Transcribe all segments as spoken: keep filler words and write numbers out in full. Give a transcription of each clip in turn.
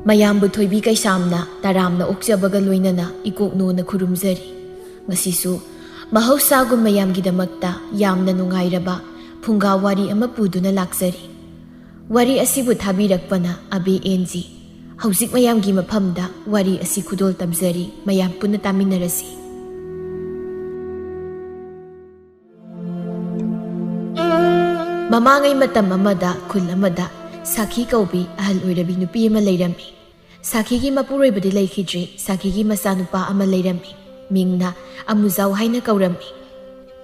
ꯃꯌꯥꯝꯕꯨ ꯊꯣꯏꯕꯤ ꯀꯩꯁꯥꯝꯅ ꯇꯔꯥꯝꯅ ꯑꯣꯛꯆꯕꯒ ꯂꯣꯏꯅꯅ ꯏꯀꯣꯛꯅꯣꯅ ꯈꯨꯔꯨꯝꯖꯔꯤ꯫ ꯉꯁꯤꯁꯨ ꯃꯍꯧꯁꯥꯒꯨꯝ ꯃꯌꯥꯝꯒꯤꯗꯃꯛꯇ ꯌꯥꯝꯅ ꯅꯨꯡꯉꯥꯏꯔꯕ ꯐꯨꯡꯒꯥ ꯋꯥꯔꯤ ꯑꯃ ꯄꯨꯗꯨꯅ ꯂꯥꯛꯆꯔꯤ꯫ ꯋꯥꯔꯤ ꯑꯁꯤꯕꯨ ꯊꯥꯕꯤꯔꯛꯄꯅ ꯑꯕꯦ ꯑꯦꯟ ꯖꯤ꯫ ꯍꯧꯖꯤꯛ ꯃꯌꯥꯝꯒꯤ ꯃꯐꯝꯗ ꯋꯥꯔꯤ ꯑꯁꯤ ꯈꯨꯗꯣꯜ ꯇꯝꯖꯔꯤ, ꯃꯌꯥꯝ ꯄꯨꯟꯅ ꯇꯥꯃꯤꯟꯅꯔꯁꯤ꯫ ꯃꯃꯥꯡꯉꯩ ꯃꯇꯝ ꯑꯃꯗ ꯈꯨꯜ ꯑꯃꯗ ꯁꯥꯈꯤ ꯀꯧꯕꯤ ꯑꯍꯜ ꯑꯣꯏꯔꯕꯤ ꯅꯨꯄꯤ ꯑꯃ ꯂꯩꯔꯝꯃꯤ꯫ ꯁꯥꯈꯤꯒꯤ ꯃꯄꯨꯔꯣꯏꯕꯗꯤ ꯂꯩꯈꯤꯗ꯭ꯔꯤ꯫ ꯁꯥꯈꯤꯒꯤ ꯃꯆꯥꯅꯨꯄꯥ ꯑꯃ ꯂꯩꯔꯝꯃꯤ꯫ ꯃꯤꯡꯅ ꯑꯃꯨꯖꯥꯎ ꯍꯥꯏꯅ ꯀꯧꯔꯝꯃꯤ꯫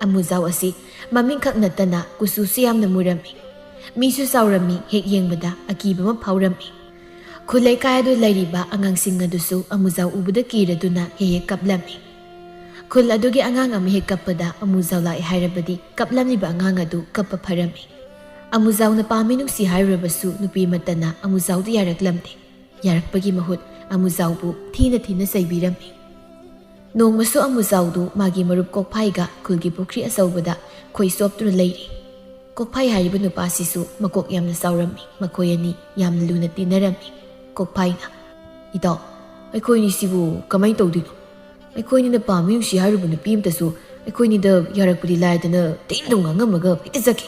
ꯑꯃꯨꯖꯥꯎ ꯑꯁꯤ ꯃꯃꯤꯡꯈꯛ ꯅꯠꯇꯅ ꯀꯨꯆꯨꯁꯨ ꯌꯥꯝꯅ ꯃꯨꯔꯝꯃꯤ꯫ ꯃꯤꯁꯨ ꯆꯥꯎꯔꯝꯃꯤ, ꯍꯦꯛ ꯌꯦꯡꯕꯗ ꯑꯀꯤꯕ ꯑꯃ ꯐꯥꯎꯔꯝꯃꯤ꯫ ꯈꯨꯜ ꯂꯩꯀꯥꯏ ꯑꯗꯨ ꯂꯩꯔꯤꯕ ꯑꯉꯥꯡꯁꯤꯡ ꯑꯗꯨꯁꯨ ꯑꯃꯨꯖꯥꯎ ꯎꯕꯗ ꯀꯤꯔꯗꯨꯅ ꯍꯦꯛ ꯍꯦꯛ ꯀꯞꯂꯝꯃꯤ꯫ ꯈꯨꯜ ꯑꯗꯨꯒꯤ ꯑꯉꯥꯡ ꯑꯃ ꯍꯦꯛ ꯀꯞꯄꯗ ꯑꯃꯨꯖꯥꯎ ꯂꯥꯛꯑꯦ ꯍꯥꯏꯔꯕꯗꯤ ꯀꯞꯂꯝꯂꯤꯕ ꯑꯉꯥꯡ ꯑꯗꯨ ꯀꯞꯄ ꯐꯔꯝꯃꯤ꯫ ꯑꯃꯨꯖꯥꯎꯅ ꯄꯥꯝꯃꯤ ꯅꯨꯡꯁꯤ ꯍꯥꯏꯔꯨꯔꯕꯁꯨ ꯅꯨꯄꯤ ꯑꯃꯠꯇꯅ ꯑꯃꯨꯖꯥꯎꯗ ꯌꯥꯔꯛꯂꯝꯗꯦ꯫ ꯌꯥꯔꯛꯄꯒꯤ ꯃꯍꯨꯠ ꯑꯃꯨꯖꯥꯎꯕꯨ ꯊꯤꯅ ꯊꯤꯅ ꯆꯩꯕꯤꯔꯝꯃꯤ꯫ ꯅꯣꯡꯃꯁꯨ ꯑꯃꯨꯖꯥꯎꯗꯨ ꯃꯥꯒꯤ ꯃꯔꯨꯞ ꯀꯣꯛꯐꯥꯏꯒ ꯈꯨꯜꯒꯤ ꯄꯨꯈ꯭ꯔꯤ ꯑꯆꯧꯕꯗ ꯈꯣꯏ ꯆꯣꯞꯇꯨꯅ ꯂꯩꯔꯤ꯫ ꯀꯣꯛꯐꯥꯏ ꯍꯥꯏꯔꯤꯕ ꯅꯨꯄꯥꯁꯤꯁꯨ ꯃꯀꯣꯛ ꯌꯥꯝꯅ ꯆꯥꯎꯔꯝꯃꯤ꯫ ꯃꯈꯣꯏ ꯑꯅꯤ ꯌꯥꯝꯅ ꯂꯨꯅ ꯇꯤꯟꯅꯔꯝꯃꯤ꯫ ꯀꯣꯛꯐꯥꯏꯅ, "ꯏꯇꯥꯎ, ꯑꯩꯈꯣꯏꯅꯤꯁꯤꯕꯨ ꯀꯃꯥꯏꯅ ꯇꯧꯗꯣꯏꯅꯣ? ꯑꯩꯈꯣꯏꯅꯤꯅ ꯄꯥꯝꯃꯤ ꯅꯨꯡꯁꯤ ꯍꯥꯏꯔꯨꯕ ꯅꯨꯄꯤ ꯑꯃꯇꯁꯨ ꯑꯩꯈꯣꯏꯅꯤꯗ ꯌꯥꯔꯛꯄꯗꯤ ꯂꯥꯏꯗꯅ ꯇꯤꯟꯗꯨ ꯉꯥꯡꯉꯝꯃꯒ ꯍꯦꯛꯇ ꯆꯠꯈꯤ꯫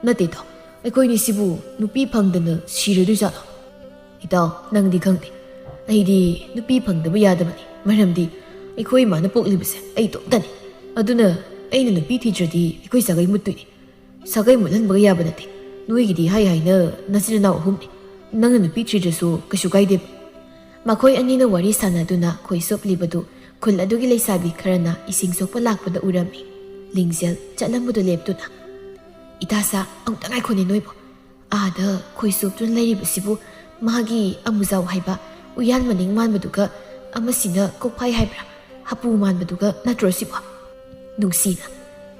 ꯅꯠꯇꯦ ꯏꯇꯥꯎ, ꯑꯩꯈꯣꯏꯅꯤꯁꯤꯕꯨ ꯅꯨꯄꯤ ꯐꯪꯗꯅ ꯁꯤꯔꯗꯣꯏ ꯖꯥꯠꯂꯣ?" "ꯏꯇꯥꯎ, ꯅꯪꯗꯤ ꯈꯪꯗꯦ꯫ ꯑꯩꯗꯤ ꯅꯨꯄꯤ ꯐꯪꯗꯕ ꯌꯥꯗꯕꯅꯤ꯫ ꯃꯔꯝꯗꯤ ꯑꯩꯈꯣꯏ ꯏꯃꯥꯅ ꯄꯣꯛꯂꯤꯕꯁꯦ ꯑꯩ ꯏꯇꯣꯝꯇꯅꯤ꯫ ꯑꯗꯨꯅ ꯑꯩꯅ ꯅꯨꯄꯤ ꯊꯤꯗ꯭ꯔꯗꯤ ꯑꯩꯈꯣꯏ ꯁꯥꯒꯩ ꯃꯨꯠꯇꯣꯏꯅꯤ꯫ ꯁꯥꯒꯩ ꯃꯨꯠꯍꯟꯕꯒ ꯌꯥꯕ ꯅꯠꯇꯦ꯫ ꯅꯣꯏꯒꯤꯗꯤ ꯍꯥꯏ ꯍꯥꯏꯅ ꯅꯆꯤꯟ ꯅꯅꯥꯎ ꯑꯍꯨꯝꯅꯤ꯫ ꯅꯪꯅ ꯅꯨꯄꯤ ꯊꯤꯗ꯭ꯔꯁꯨ ꯀꯩꯁꯨ ꯀꯥꯏꯗꯦꯕ꯫" ꯃꯈꯣꯏ ꯑꯅꯤꯅ ꯋꯥꯔꯤ ꯁꯥꯟꯅꯗꯨꯅ ꯈꯣꯏ ꯆꯣꯞꯂꯤꯕꯗꯨ ꯈꯨꯜ ꯑꯗꯨꯒꯤ ꯂꯩꯁꯥꯕꯤ ꯈꯔꯅ ꯏꯁꯤꯡ ꯁꯣꯛꯄ ꯂꯥꯛꯄꯗ ꯎꯔꯝꯃꯤ꯫ ꯂꯤꯡꯖꯦꯜ ꯆꯠꯂꯝꯕꯗꯨ ꯂꯦꯞꯇꯨꯅ, "ꯏꯇꯥ ꯁꯥ, ꯑꯃꯨꯛꯇ ꯉꯥꯏꯈꯣꯅꯦ ꯅꯣꯏꯕꯨ꯫ ꯑꯥꯗ ꯈꯣꯏ ꯆꯣꯞꯇꯨꯅ ꯂꯩꯔꯤꯕꯁꯤꯕꯨ ꯃꯥꯒꯤ ꯑꯃꯨꯖꯥꯎ ꯍꯥꯏꯕ ꯎꯌꯥꯟ ꯃꯅꯤꯡ ꯃꯥꯟꯕꯗꯨꯒ ꯑꯃꯁꯤꯅ ꯀꯣꯛꯐꯥꯏ ꯍꯥꯏꯕ꯭ꯔꯥ ꯍꯥꯄꯨ ꯃꯥꯟꯕꯗꯨꯒ ꯅꯠꯇ꯭ꯔꯣ ꯁꯤꯕꯣ?" ꯅꯨꯡꯁꯤꯅ,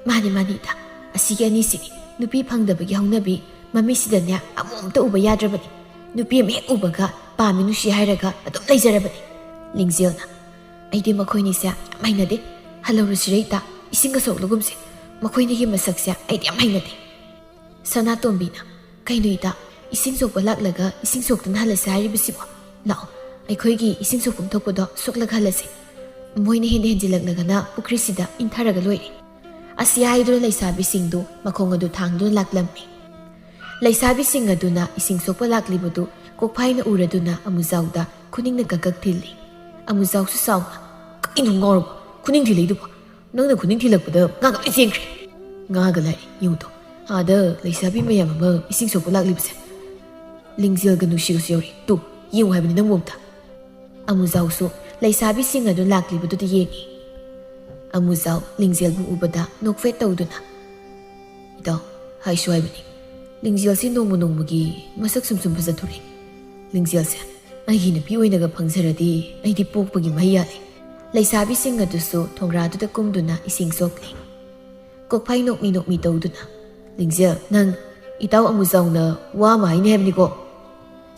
"ꯃꯥꯅꯤ, ꯃꯥꯅꯤ ꯏꯇꯥ, ꯑꯁꯤꯒꯤ ꯑꯅꯤꯁꯤꯅꯤ ꯅꯨꯄꯤ ꯐꯪꯗꯕꯒꯤ ꯍꯧꯅꯕꯤ꯫ ꯃꯃꯤꯠꯁꯤꯗꯅꯦ ꯑꯃꯨꯛ ꯑꯝꯇ ꯎꯕ ꯌꯥꯗ꯭ꯔꯕꯅꯤ꯫ ꯅꯨꯄꯤ ꯑꯃ ꯍꯦꯛ ꯎꯕꯒ ꯄꯥꯝꯃꯤ ꯅꯨꯡꯁꯤ ꯍꯥꯏꯔꯒ ꯑꯗꯨꯝ ꯂꯩꯖꯔꯕꯅꯤ꯫" ꯂꯤꯡꯖꯦꯜꯅ, "ꯑꯩꯗꯤ ꯃꯈꯣꯏꯅꯤꯁꯦ ꯌꯥꯝ ꯍꯩꯅꯗꯦ꯫ ꯍꯜꯂꯧꯔꯁꯤꯔ ꯏꯇꯥ, ꯏꯁꯤꯡꯒ ꯁꯣꯛꯂꯒꯨꯝꯁꯦ꯫ ꯃꯈꯣꯏꯅꯤꯒꯤ ꯃꯁꯛꯁꯦ ꯑꯩꯗꯤ ꯌꯥꯝ ꯍꯩꯅꯗꯦ꯫" ꯁꯅꯥꯇꯣꯝꯕꯤꯅ, "ꯀꯩꯅꯣ ꯏꯇꯥ, ꯏꯁꯤꯡ ꯁꯣꯛꯄ ꯂꯥꯛꯂꯒ ꯏꯁꯤꯡ ꯁꯣꯛꯇꯅ ꯍꯜꯂꯁꯦ ꯍꯥꯏꯔꯤꯕꯁꯤꯕꯣ? "ꯂꯥꯛꯑꯣ, ꯑꯩꯈꯣꯏꯒꯤ ꯏꯁꯤꯡ ꯁꯣꯛꯐꯝ ꯊꯣꯛꯄꯗꯣ ꯁꯣꯛꯂꯛꯍꯜꯂꯁꯤ꯫ ꯃꯣꯏꯅ ꯍꯦꯟꯅ ꯍꯦꯟꯖꯤꯜꯂꯛꯂꯒꯅ ꯄꯨꯈ꯭ꯔꯤꯁꯤꯗ ꯏꯟꯊꯔꯒ ꯂꯣꯏꯔꯦ"꯫ ꯑꯁꯤ ꯍꯥꯏꯗꯨꯅ ꯂꯩꯁꯥꯕꯤꯁꯤꯡꯗꯨ ꯃꯈꯣꯡ ꯑꯗꯨ ꯊꯥꯡꯗꯨꯅ ꯂꯥꯛꯂꯝꯃꯤ꯫ ꯂꯩꯁꯥꯕꯤꯁꯤꯡ ꯑꯗꯨꯅ ꯏꯁꯤꯡ ꯁꯣꯛꯄ ꯂꯥꯛꯂꯤꯕꯗꯨ ꯀꯣꯛꯐꯥꯏꯅ ꯎꯔꯗꯨꯅ ꯑꯃꯨꯖꯥꯎꯗ ꯈꯨꯅꯤꯡꯅ ꯀꯛꯀꯛ ꯊꯤꯜꯂꯤ꯫ ꯑꯃꯨꯖꯥꯎꯁꯨ ꯁꯥꯎꯅ, "ꯀꯩꯅꯣ ꯉꯥꯎꯔꯕ? ꯈꯨꯅꯤꯡ ꯊꯤꯜꯂꯛꯏꯗꯨꯕꯣ? ꯅꯪꯅ ꯈꯨꯅꯤꯡ ꯊꯤꯜꯂꯛꯄꯗ ꯉꯥꯒ ꯂꯣꯏ ꯆꯦꯟꯈ꯭ꯔꯦ"꯫ "ꯉꯥꯒ ꯂꯥꯛꯑꯦ, ꯌꯦꯡꯉꯨ ꯇꯣ, ꯑꯥꯗ ꯂꯩꯁꯥꯕꯤ ꯃꯌꯥꯝ ꯑꯃ ꯏꯁꯤꯡ ꯁꯣꯛꯄ ꯂꯥꯛꯂꯤꯕꯁꯦ꯫ ꯂꯤꯡꯖꯦꯜꯒ ꯅꯨꯡꯁꯤꯒꯁꯨ ꯌꯥꯎꯔꯤ꯫ ꯇꯨ, ꯌꯦꯡꯉꯨ ꯍꯥꯏꯕꯅꯤ ꯅꯪꯕꯨ ꯑꯝꯇ"꯫ ꯑꯃꯨꯖꯥꯎꯁꯨ ꯂꯩꯁꯥꯕꯤꯁꯤꯡ ꯑꯗꯨ ꯂꯥꯛꯂꯤꯕꯗꯨꯗ ꯌꯦꯡꯉꯤ꯫ ꯑꯃꯨꯖꯥꯎ ꯂꯤꯡꯖꯦꯜꯕꯨ ꯎꯕꯗ ꯅꯣꯛꯐꯦꯠ ꯇꯧꯗꯨꯅ, "ꯏꯇꯥꯎ, ꯍꯥꯏꯁꯨ ꯍꯥꯏꯕꯅꯤ, ꯂꯤꯡꯖꯦꯜꯁꯤ ꯅꯣꯡꯃ ꯅꯣꯡꯃꯒꯤ ꯃꯁꯛ ꯁꯨꯝ ꯁꯨꯝ ꯐꯖꯊꯣꯔꯛꯏ꯫ ꯂꯤꯡꯖꯦꯜꯁꯦ ꯑꯩꯒꯤ ꯅꯨꯄꯤ ꯑꯣꯏꯅꯒ ꯐꯪꯖꯔꯗꯤ ꯑꯩꯗꯤ ꯄꯣꯛꯄꯒꯤ ꯃꯍꯩ ꯌꯥꯜꯂꯦ"꯫ ꯂꯩꯁꯥꯕꯤꯁꯤꯡ ꯑꯗꯨꯁꯨ ꯊꯣꯡꯒ꯭ꯔꯥꯗꯨꯗ ꯀꯨꯝꯗꯨꯅ ꯏꯁꯤꯡ ꯁꯣꯛꯂꯤ꯫ ꯀꯣꯛꯐꯥꯏ ꯅꯣꯛꯃꯤ ꯅꯣꯛꯃꯤ ꯇꯧꯗꯨꯅ, "ꯂꯤꯡꯖꯦꯜ, ꯅꯪ ꯏꯇꯥꯎ ꯑꯃꯨꯖꯥꯎꯅ ꯋꯥ ꯑꯃ ꯍꯥꯏꯅꯤ ꯍꯥꯏꯕꯅꯤꯀꯣ"꯫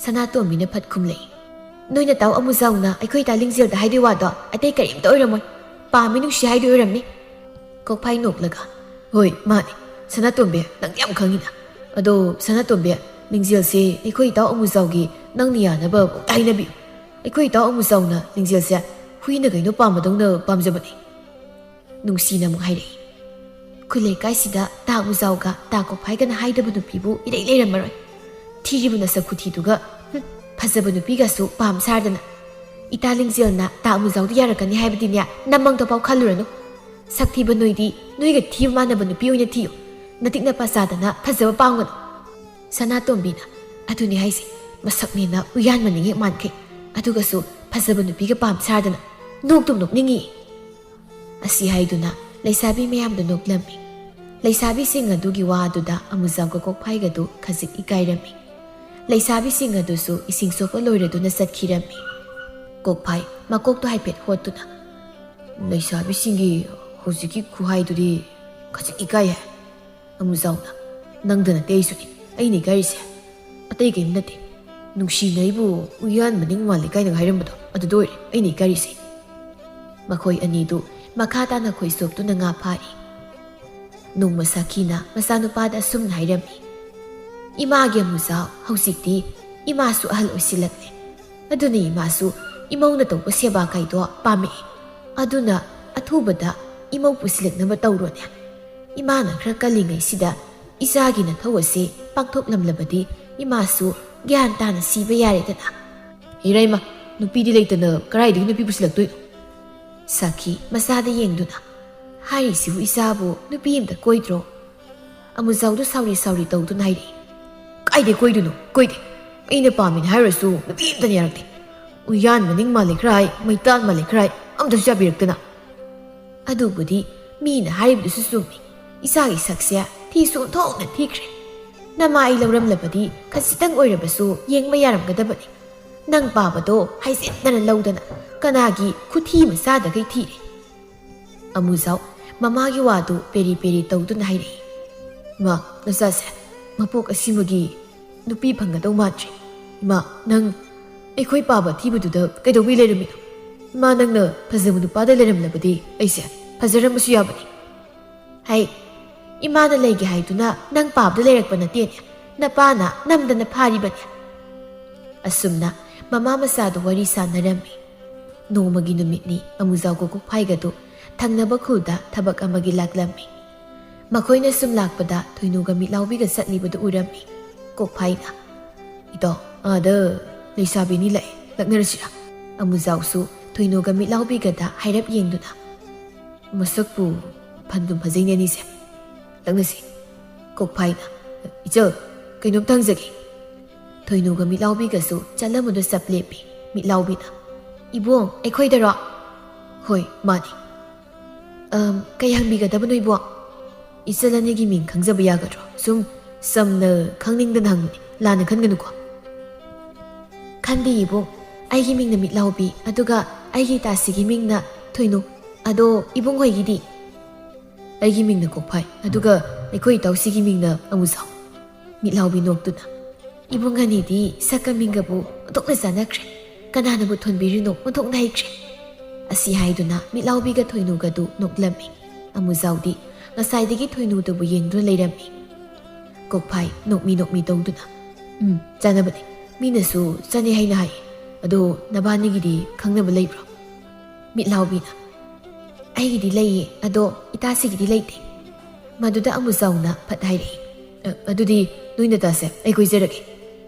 ꯁꯅꯥꯇꯣꯝꯕꯤꯅ ꯐꯠ ꯈꯨꯝꯂꯛꯏ꯫ "ꯅꯣꯏ ꯅꯇꯥꯎ ꯑꯃꯨꯖꯥꯎꯅ ꯑꯩꯈꯣꯏ ꯏꯇꯥ ꯂꯤꯡꯖꯦꯜꯗ ꯍꯥꯏꯗꯣꯏ ꯋꯥꯗꯣ ꯑꯇꯩ ꯀꯔꯤꯝꯇ ꯑꯣꯏꯔꯝꯃꯣꯏ꯫ ꯄꯥꯝꯃꯤ ꯅꯨꯡꯁꯤ ꯍꯥꯏꯗꯣꯏ ꯑꯣꯏꯔꯝꯅꯤ"꯫ ꯀꯣꯛꯐꯥꯏ ꯅꯣꯛꯂꯒ, "ꯍꯣꯏ, ꯃꯥꯅꯦ꯫ ꯁꯅꯥꯇꯣꯝꯕꯤ, ꯅꯪꯗꯤ ꯌꯥꯝ ꯈꯪꯉꯤꯅ꯫ ꯑꯗꯣ ꯁꯅꯥꯇꯣꯝꯕꯤ, ꯂꯤꯡꯖꯦꯜꯁꯦ ꯑꯩꯈꯣꯏ ꯏꯇꯥꯎ ꯑꯃꯨꯖꯥꯎꯒꯤ ꯅꯪꯅ ꯌꯥꯅꯕ ꯑꯃꯨꯛꯇ ꯍꯥꯏꯅꯕꯤꯌꯨ꯫ ꯑꯩꯈꯣꯏ ꯏꯇꯥꯎ ꯑꯃꯨꯖꯥꯎꯅ ꯂꯤꯡꯖꯦꯜꯁꯦ ꯍꯨꯏꯅ ꯀꯩꯅꯣ ꯄꯥꯝꯕꯗꯧꯅ ꯄꯥꯝꯖꯕꯅꯤ"꯫ ꯅꯨꯡꯁꯤꯅ ꯑꯃꯨꯛ ꯍꯥꯏꯔꯛꯏ꯫ "ꯑꯩꯈꯣꯏ ꯂꯩꯀꯥꯏꯁꯤꯗ ꯇꯥ ꯃꯨꯖꯥꯎꯒ ꯇꯥ ꯀꯣꯛꯐꯥꯏꯒꯅ ꯍꯥꯏꯗꯕ ꯅꯨꯄꯤꯕꯨ ꯏꯔꯩ ꯂꯩꯔꯝꯃꯔꯣꯏ꯫ ꯊꯤꯔꯤꯕ ꯅꯁꯛ ꯈꯨꯊꯤꯗꯨꯒ, ꯍꯨꯝ, ꯐꯖꯕ ꯅꯨꯄꯤꯒꯁꯨ ꯄꯥꯝ ꯁꯥꯔꯗꯅ꯫ ꯏꯇꯥ ꯂꯤꯡꯖꯦꯜꯅ ꯇꯥ ꯃꯨꯖꯥꯎꯗ ꯌꯥꯔꯛꯀꯅꯤ ꯍꯥꯏꯕꯗꯤꯅꯦ, ꯅꯃꯪꯗꯐꯥꯎ ꯈꯜꯂꯨꯔꯅꯨ꯫ ꯁꯛ ꯊꯤꯕ ꯅꯣꯏꯗꯤ ꯅꯣꯏꯒ ꯊꯤꯕ ꯃꯥꯟꯅꯕ ꯅꯨꯄꯤ ꯑꯣꯏꯅ ꯊꯤꯌꯨ꯫ ꯅꯇꯤꯛ ꯅꯄꯥ ꯆꯥꯗꯅ ꯐꯖꯕ ꯄꯥꯝꯒꯅꯨ"꯫ ꯁꯅꯥꯇꯣꯝꯕꯤꯅ, "ꯑꯗꯨꯅꯤ ꯍꯥꯏꯁꯦ, ꯃꯁꯛꯅꯦꯅ ꯎꯌꯥꯟ ꯃꯅꯤꯡ ꯍꯦꯛ ꯃꯥꯟꯈꯩ, ꯑꯗꯨꯒꯁꯨ ꯐꯖꯕ ꯅꯨꯄꯤꯒ ꯄꯥꯝ ꯁꯥꯔꯗꯅ꯫ ꯅꯣꯛꯇꯨꯝ ꯅꯣꯛꯅꯤꯡꯉꯤ"꯫ ꯑꯁꯤ ꯍꯥꯏꯗꯨꯅ ꯂꯩꯁꯥꯕꯤ ꯃꯌꯥꯝꯗꯨ ꯅꯣꯛꯂꯝꯃꯤ꯫ ꯂꯩꯁꯥꯕꯤꯁꯤꯡ ꯑꯗꯨꯒꯤ ꯋꯥ ꯑꯗꯨꯗ ꯑꯃꯨꯖꯥꯎꯒ ꯀꯣꯛꯐꯥꯏꯒꯗꯨ ꯈꯖꯤꯛ ꯏꯀꯥꯏꯔꯝꯃꯤ꯫ ꯂꯩꯁꯥꯕꯤꯁꯤꯡ ꯑꯗꯨꯁꯨ ꯏꯁꯤꯡ ꯁꯣꯛꯄ ꯂꯣꯏꯔꯗꯨꯅ ꯆꯠꯈꯤꯔꯝꯃꯤ꯫ ꯀꯣꯛꯐꯥꯏ ꯃꯀꯣꯛꯇꯣ ꯍꯥꯏꯐꯦꯠ ꯍꯣꯠꯇꯨꯅ, "ꯂꯩꯁꯥꯕꯤꯁꯤꯡꯒꯤ ꯍꯧꯖꯤꯛꯀꯤ ꯈꯨꯍꯥꯏꯗꯨꯗꯤ ꯈꯖꯤꯛ ꯏꯀꯥꯏ ꯍꯥꯏ"꯫ ꯑꯃꯨꯖꯥꯎꯅ, "ꯅꯪꯗ ꯅꯠꯇꯦ ꯑꯩꯁꯨꯅꯤ ꯑꯩꯅ ꯏꯀꯥꯏꯔꯤꯁꯦ꯫ ꯑꯇꯩ ꯀꯔꯤꯝ ꯅꯠꯇꯦ꯫ ꯅꯨꯡꯁꯤꯅ ꯑꯩꯕꯨ ꯎꯌꯥꯟ ꯃꯅꯤꯡ ꯃꯥꯜꯂꯤ ꯀꯥꯏꯅꯒ ꯍꯥꯏꯔꯝꯕꯗꯣ, ꯑꯗꯨꯗ ꯑꯣꯏꯔꯦ ꯑꯩꯅ ꯏꯀꯥꯏꯔꯤꯁꯦ"꯫ ꯃꯈꯣꯏ ꯑꯅꯤꯗꯨ ꯃꯈꯥ ꯇꯥꯅ ꯈꯣꯏ ꯆꯣꯞꯇꯨꯅ ꯉꯥ ꯐꯥꯔꯤ꯫ ꯅꯣꯡꯃ ꯁꯥꯈꯤꯅ ꯃꯆꯥꯅꯨꯄꯥꯗ ꯑꯁꯨꯝꯅ ꯍꯥꯏꯔꯝꯃꯤ, "ꯏꯃꯥꯒꯤ ꯑꯃꯨꯖꯥꯎ, ꯍꯧꯖꯤꯛꯇꯤ ꯏꯃꯥꯁꯨ ꯑꯍꯜ ꯑꯣꯏꯁꯤꯜꯂꯛꯂꯦ꯫ ꯑꯗꯨꯅ ꯏꯃꯥꯁꯨ ꯏꯃꯧꯅ ꯇꯧꯕ ꯁꯦꯕꯥ ꯀꯥꯏꯗꯣ ꯄꯥꯝꯃꯛꯑꯦ꯫ ꯑꯗꯨꯅ ꯑꯊꯨꯕꯗ ꯏꯃꯧ ꯄꯨꯁꯤꯜꯂꯛꯅꯕ ꯇꯧꯔꯣꯅꯦ꯫ ꯏꯃꯥꯅ ꯈꯔ ꯀꯜꯂꯤꯉꯩꯁꯤꯗ ꯏꯆꯥꯒꯤ ꯅꯊꯧ ꯑꯁꯤ ꯄꯥꯡꯊꯣꯛꯂꯝꯂꯕꯗꯤ ꯏꯃꯥꯁꯨ ꯒ꯭ꯌꯥꯟ ꯇꯥꯅ ꯁꯤꯕ ꯌꯥꯔꯦꯗꯅ꯫ ꯏꯔꯩꯃ, ꯅꯨꯄꯤꯗꯤ ꯂꯩꯇꯅ ꯀꯗꯥꯏꯗꯒꯤ ꯅꯨꯄꯤ ꯄꯨꯁꯤꯜꯂꯛꯇꯣꯏꯅꯣ? ꯁꯈꯤ ꯃꯆꯥꯗ ꯌꯦꯡꯗꯨꯅ, "ꯍꯥꯏꯔꯤꯁꯤꯕꯨ ꯏꯆꯥꯕꯨ ꯅꯨꯄꯤ ꯑꯝꯇ ꯀꯣꯏꯗ꯭ꯔꯣ?" ꯑꯃꯨꯖꯥꯎꯗꯨ ꯁꯥꯎꯔꯤ ꯁꯥꯎꯔꯤ ꯇꯧꯗꯨꯅ ꯍꯥꯏꯔꯛꯏ, "ꯀꯥꯏꯗꯩ ꯀꯣꯏꯗꯣꯏꯅꯣ? ꯀꯣꯏꯗꯦ꯫ ꯑꯩꯅ ꯄꯥꯝꯃꯤꯅꯦ ꯍꯥꯏꯔꯨꯔꯁꯨ ꯅꯨꯄꯤ ꯑꯝꯇꯅ ꯌꯥꯔꯛꯇꯦ꯫ ꯎꯌꯥꯟ ꯃꯅꯤꯡ ꯃꯥꯜꯂꯦ ꯈꯔ ꯍꯥꯏ, ꯃꯩꯇꯥꯟ ꯃꯥꯜꯂꯦ ꯈꯔ ꯍꯥꯏ, ꯑꯝꯇꯁꯨ ꯌꯥꯕꯤꯔꯛꯇꯅ"꯫ ꯑꯗꯨꯕꯨꯗꯤ ꯃꯤꯅ ꯍꯥꯏꯔꯤꯕꯗꯨꯁꯨ ꯆꯨꯝꯃꯤ꯫ ꯏꯆꯥꯒꯤ ꯁꯛꯁꯦ ꯊꯤꯁꯨ ꯑꯣꯟꯊꯣꯛꯅ ꯊꯤꯈ꯭ꯔꯦ꯫ ꯅꯃꯥ ꯑꯩ ꯂꯧꯔꯝꯂꯕꯗꯤ ꯈꯖꯤꯛꯇꯪ ꯑꯣꯏꯔꯕꯁꯨ ꯌꯦꯡꯕ ꯌꯥꯔꯝꯒꯗꯕꯅꯤ꯫ ꯅꯪ ꯄꯥꯕꯗꯣ ꯍꯥꯏꯖꯤꯟꯗꯅ ꯂꯧꯗꯅ ꯀꯅꯥꯒꯤ ꯈꯨꯊꯤ ꯃꯆꯥꯗꯈꯩ ꯊꯤꯔꯦ꯫ ꯑꯃꯨꯖꯥꯎ ꯃꯃꯥꯒꯤ ꯋꯥꯗꯨ ꯄꯦꯔꯤ ꯄꯦꯔꯤ ꯇꯧꯗꯨꯅ ꯍꯥꯏꯔꯛꯏ, "ꯏꯃꯥ, ꯅꯆꯥꯁꯦ ꯃꯄꯣꯛ ꯑꯁꯤꯃꯒꯤ ꯅꯨꯄꯤ ꯐꯪꯒꯗꯧ ꯃꯥꯟꯗ꯭ꯔꯦ꯫ ꯏꯃꯥ, ꯅꯪ ꯑꯩꯈꯣꯏ ꯄꯥꯕ ꯑꯊꯤꯕꯗꯨꯗ ꯀꯩꯗꯧꯕꯩ ꯂꯩꯔꯝꯃꯤꯅꯣ? ꯏꯃꯥ, ꯅꯪꯅ ꯐꯖꯕ ꯅꯨꯄꯥꯗ ꯂꯩꯔꯝꯂꯕꯗꯤ ꯑꯩꯁꯦ ꯐꯖꯔꯝꯕꯁꯨ ꯌꯥꯕꯅꯤ"꯫ "ꯍꯩ, ꯏꯃꯥꯅ ꯂꯩꯒꯦ ꯍꯥꯏꯗꯨꯅ ꯅꯪ ꯄꯥꯕꯗ ꯂꯩꯔꯛꯄ ꯅꯠꯇꯦꯅꯦ, ꯅꯄꯥꯅ ꯅꯝꯗꯅ ꯐꯥꯔꯤꯕꯅꯦ"꯫ ꯑꯁꯨꯝꯅ ꯃꯃꯥ ꯃꯆꯥꯗꯨ ꯋꯥꯔꯤ ꯁꯥꯟꯅꯔꯝꯃꯤ꯫ ꯅꯣꯡꯃꯒꯤ ꯅꯨꯃꯤꯠꯅꯤ꯫ ꯑꯃꯨꯖꯥꯎꯒ ꯀꯣꯛꯐꯥꯏꯒꯗꯨ ꯊꯪꯅꯕ ꯈꯨꯜꯗ ꯊꯕꯛ ꯑꯃꯒꯤ ꯂꯥꯛꯂꯝꯃꯤ꯫ ꯃꯈꯣꯏꯅ ꯁꯨꯝ ꯂꯥꯛꯄꯗ ꯊꯣꯏꯅꯨꯒ ꯃꯤꯠꯂꯥꯎꯕꯤꯒ ꯆꯠꯂꯤꯕꯗꯨ ꯎꯔꯝꯃꯤ꯫ ꯀꯣꯛꯐꯥꯏꯅ, "ꯏꯇꯥꯎ, ꯑꯥꯗ ꯂꯩꯁꯥꯕꯤ ꯑꯅꯤ ꯂꯥꯛꯑꯦ, ꯂꯛꯅꯔꯁꯤꯔꯥ?" ꯑꯃꯨꯖꯥꯎꯁꯨ ꯊꯣꯏꯅꯨꯒ ꯃꯤꯠꯂꯥꯎꯕꯤꯒꯗ ꯍꯥꯏꯔꯞ ꯌꯦꯡꯗꯨꯅ, "ꯃꯁꯛꯄꯨ ꯐꯟꯗꯨꯝ ꯐꯖꯩꯅꯦ ꯑꯅꯤꯁꯦ꯫ ꯂꯛꯅꯁꯤ"꯫ ꯀꯣꯛꯐꯥꯏꯅ, "ꯏꯆꯜ, ꯀꯩꯅꯣꯝꯇ ꯍꯪꯖꯒꯦ"꯫ ꯊꯣꯏꯅꯨꯒ ꯃꯤꯠꯂꯥꯎꯕꯤꯒꯁꯨ ꯆꯠꯂꯝꯕꯗꯨ ꯆꯞ ꯂꯦꯞꯄꯤ꯫ ꯃꯤꯠꯂꯥꯎꯕꯤꯅ, "ꯏꯕꯨꯡ, ꯑꯩꯈꯣꯏꯗꯔꯣ?" "ꯍꯣꯏ, ꯃꯥꯅꯤ"꯫ "ꯑꯝ, ꯀꯩ ꯍꯪꯕꯤꯒꯗꯕꯅꯣ ꯏꯕꯨꯡ?" "ꯏꯆꯜ ꯑꯅꯤꯒꯤ ꯃꯤꯡ ꯈꯪꯖꯕ ꯌꯥꯒꯗ꯭ꯔꯣ? ꯁꯨꯝ ꯆꯝꯅ ꯈꯪꯅꯤꯡꯗꯅ ꯍꯪꯕꯅꯤ, ꯂꯥꯟꯅ ꯈꯟꯒꯅꯨꯀꯣ"꯫ "ꯈꯟꯗꯦ ꯏꯕꯨꯡ, ꯑꯩꯒꯤ ꯃꯤꯡꯅ ꯃꯤꯠꯂꯥꯎꯕꯤ, ꯑꯗꯨꯒ ꯑꯩꯒꯤ ꯏꯇꯥꯁꯤꯒꯤ ꯃꯤꯡꯅ ꯊꯣꯏꯅꯨ꯫ ꯑꯗꯣ ꯏꯕꯨꯡ ꯍꯣꯏꯒꯤꯗꯤ?" "ꯑꯩꯒꯤ ꯃꯤꯡꯅ ꯀꯣꯛꯐꯥꯏ, ꯑꯗꯨꯒ ꯑꯩꯈꯣꯏ ꯏꯇꯥꯎꯁꯤꯒꯤ ꯃꯤꯡꯅ ꯑꯃꯨꯖꯥꯎ"꯫ ꯃꯤꯠꯂꯥꯎꯕꯤ ꯅꯣꯛꯇꯨꯅ, "ꯏꯕꯨꯡ ꯑꯅꯤꯗꯤ ꯁꯛꯀ ꯃꯤꯡꯒꯕꯨ ꯑꯣꯟꯊꯣꯛꯅ ꯆꯥꯟꯅꯈ꯭ꯔꯦ꯫ ꯀꯅꯥꯅꯕꯨ ꯊꯣꯟꯕꯤꯔꯤꯅꯣ, ꯑꯣꯟꯊꯣꯛꯅ ꯍꯩꯈ꯭ꯔꯦ"꯫ ꯑꯁꯤ ꯍꯥꯏꯗꯨꯅ ꯃꯤꯠꯂꯥꯎꯕꯤꯒ ꯊꯣꯏꯅꯨꯒꯗꯨ ꯅꯣꯛꯂꯝꯃꯤ꯫ ꯑꯃꯨꯖꯥꯎꯗꯤ ꯉꯁꯥꯏꯗꯒꯤ ꯊꯣꯏꯅꯨꯗꯕꯨ ꯌꯦꯡꯗꯨꯅ ꯂꯩꯔꯝꯃꯤ꯫ ꯀꯣꯛꯐꯥꯏ ꯅꯣꯛꯃꯤ ꯅꯣꯛꯃꯤ ꯇꯧꯗꯨꯅ, "ꯎꯝ, ꯆꯥꯟꯅꯕꯅꯤ꯫ ꯃꯤꯅꯁꯨ ꯆꯥꯟꯅꯩ ꯍꯥꯏꯅ ꯍꯥꯏ"꯫ "ꯑꯗꯣ ꯅꯕꯥꯅꯤꯒꯤꯗꯤ ꯈꯪꯅꯕ ꯂꯩꯕ꯭ꯔꯣ?" ꯃꯤꯠꯂꯥꯎꯕꯤꯅ, "ꯑꯩꯒꯤꯗꯤ ꯂꯩꯌꯦ, ꯑꯗꯣ ꯏꯇꯥꯁꯤꯒꯤꯗꯤ ꯂꯩꯇꯦ꯫" ꯃꯗꯨꯗ ꯑꯃꯨꯖꯥꯎꯅ ꯐꯠ ꯍꯥꯏꯔꯛꯏ, "ꯑ, ꯑꯗꯨꯗꯤ ꯅꯣꯏ ꯅꯇꯥꯁꯦ ꯑꯩ ꯀꯣꯏꯖꯔꯒꯦ꯫"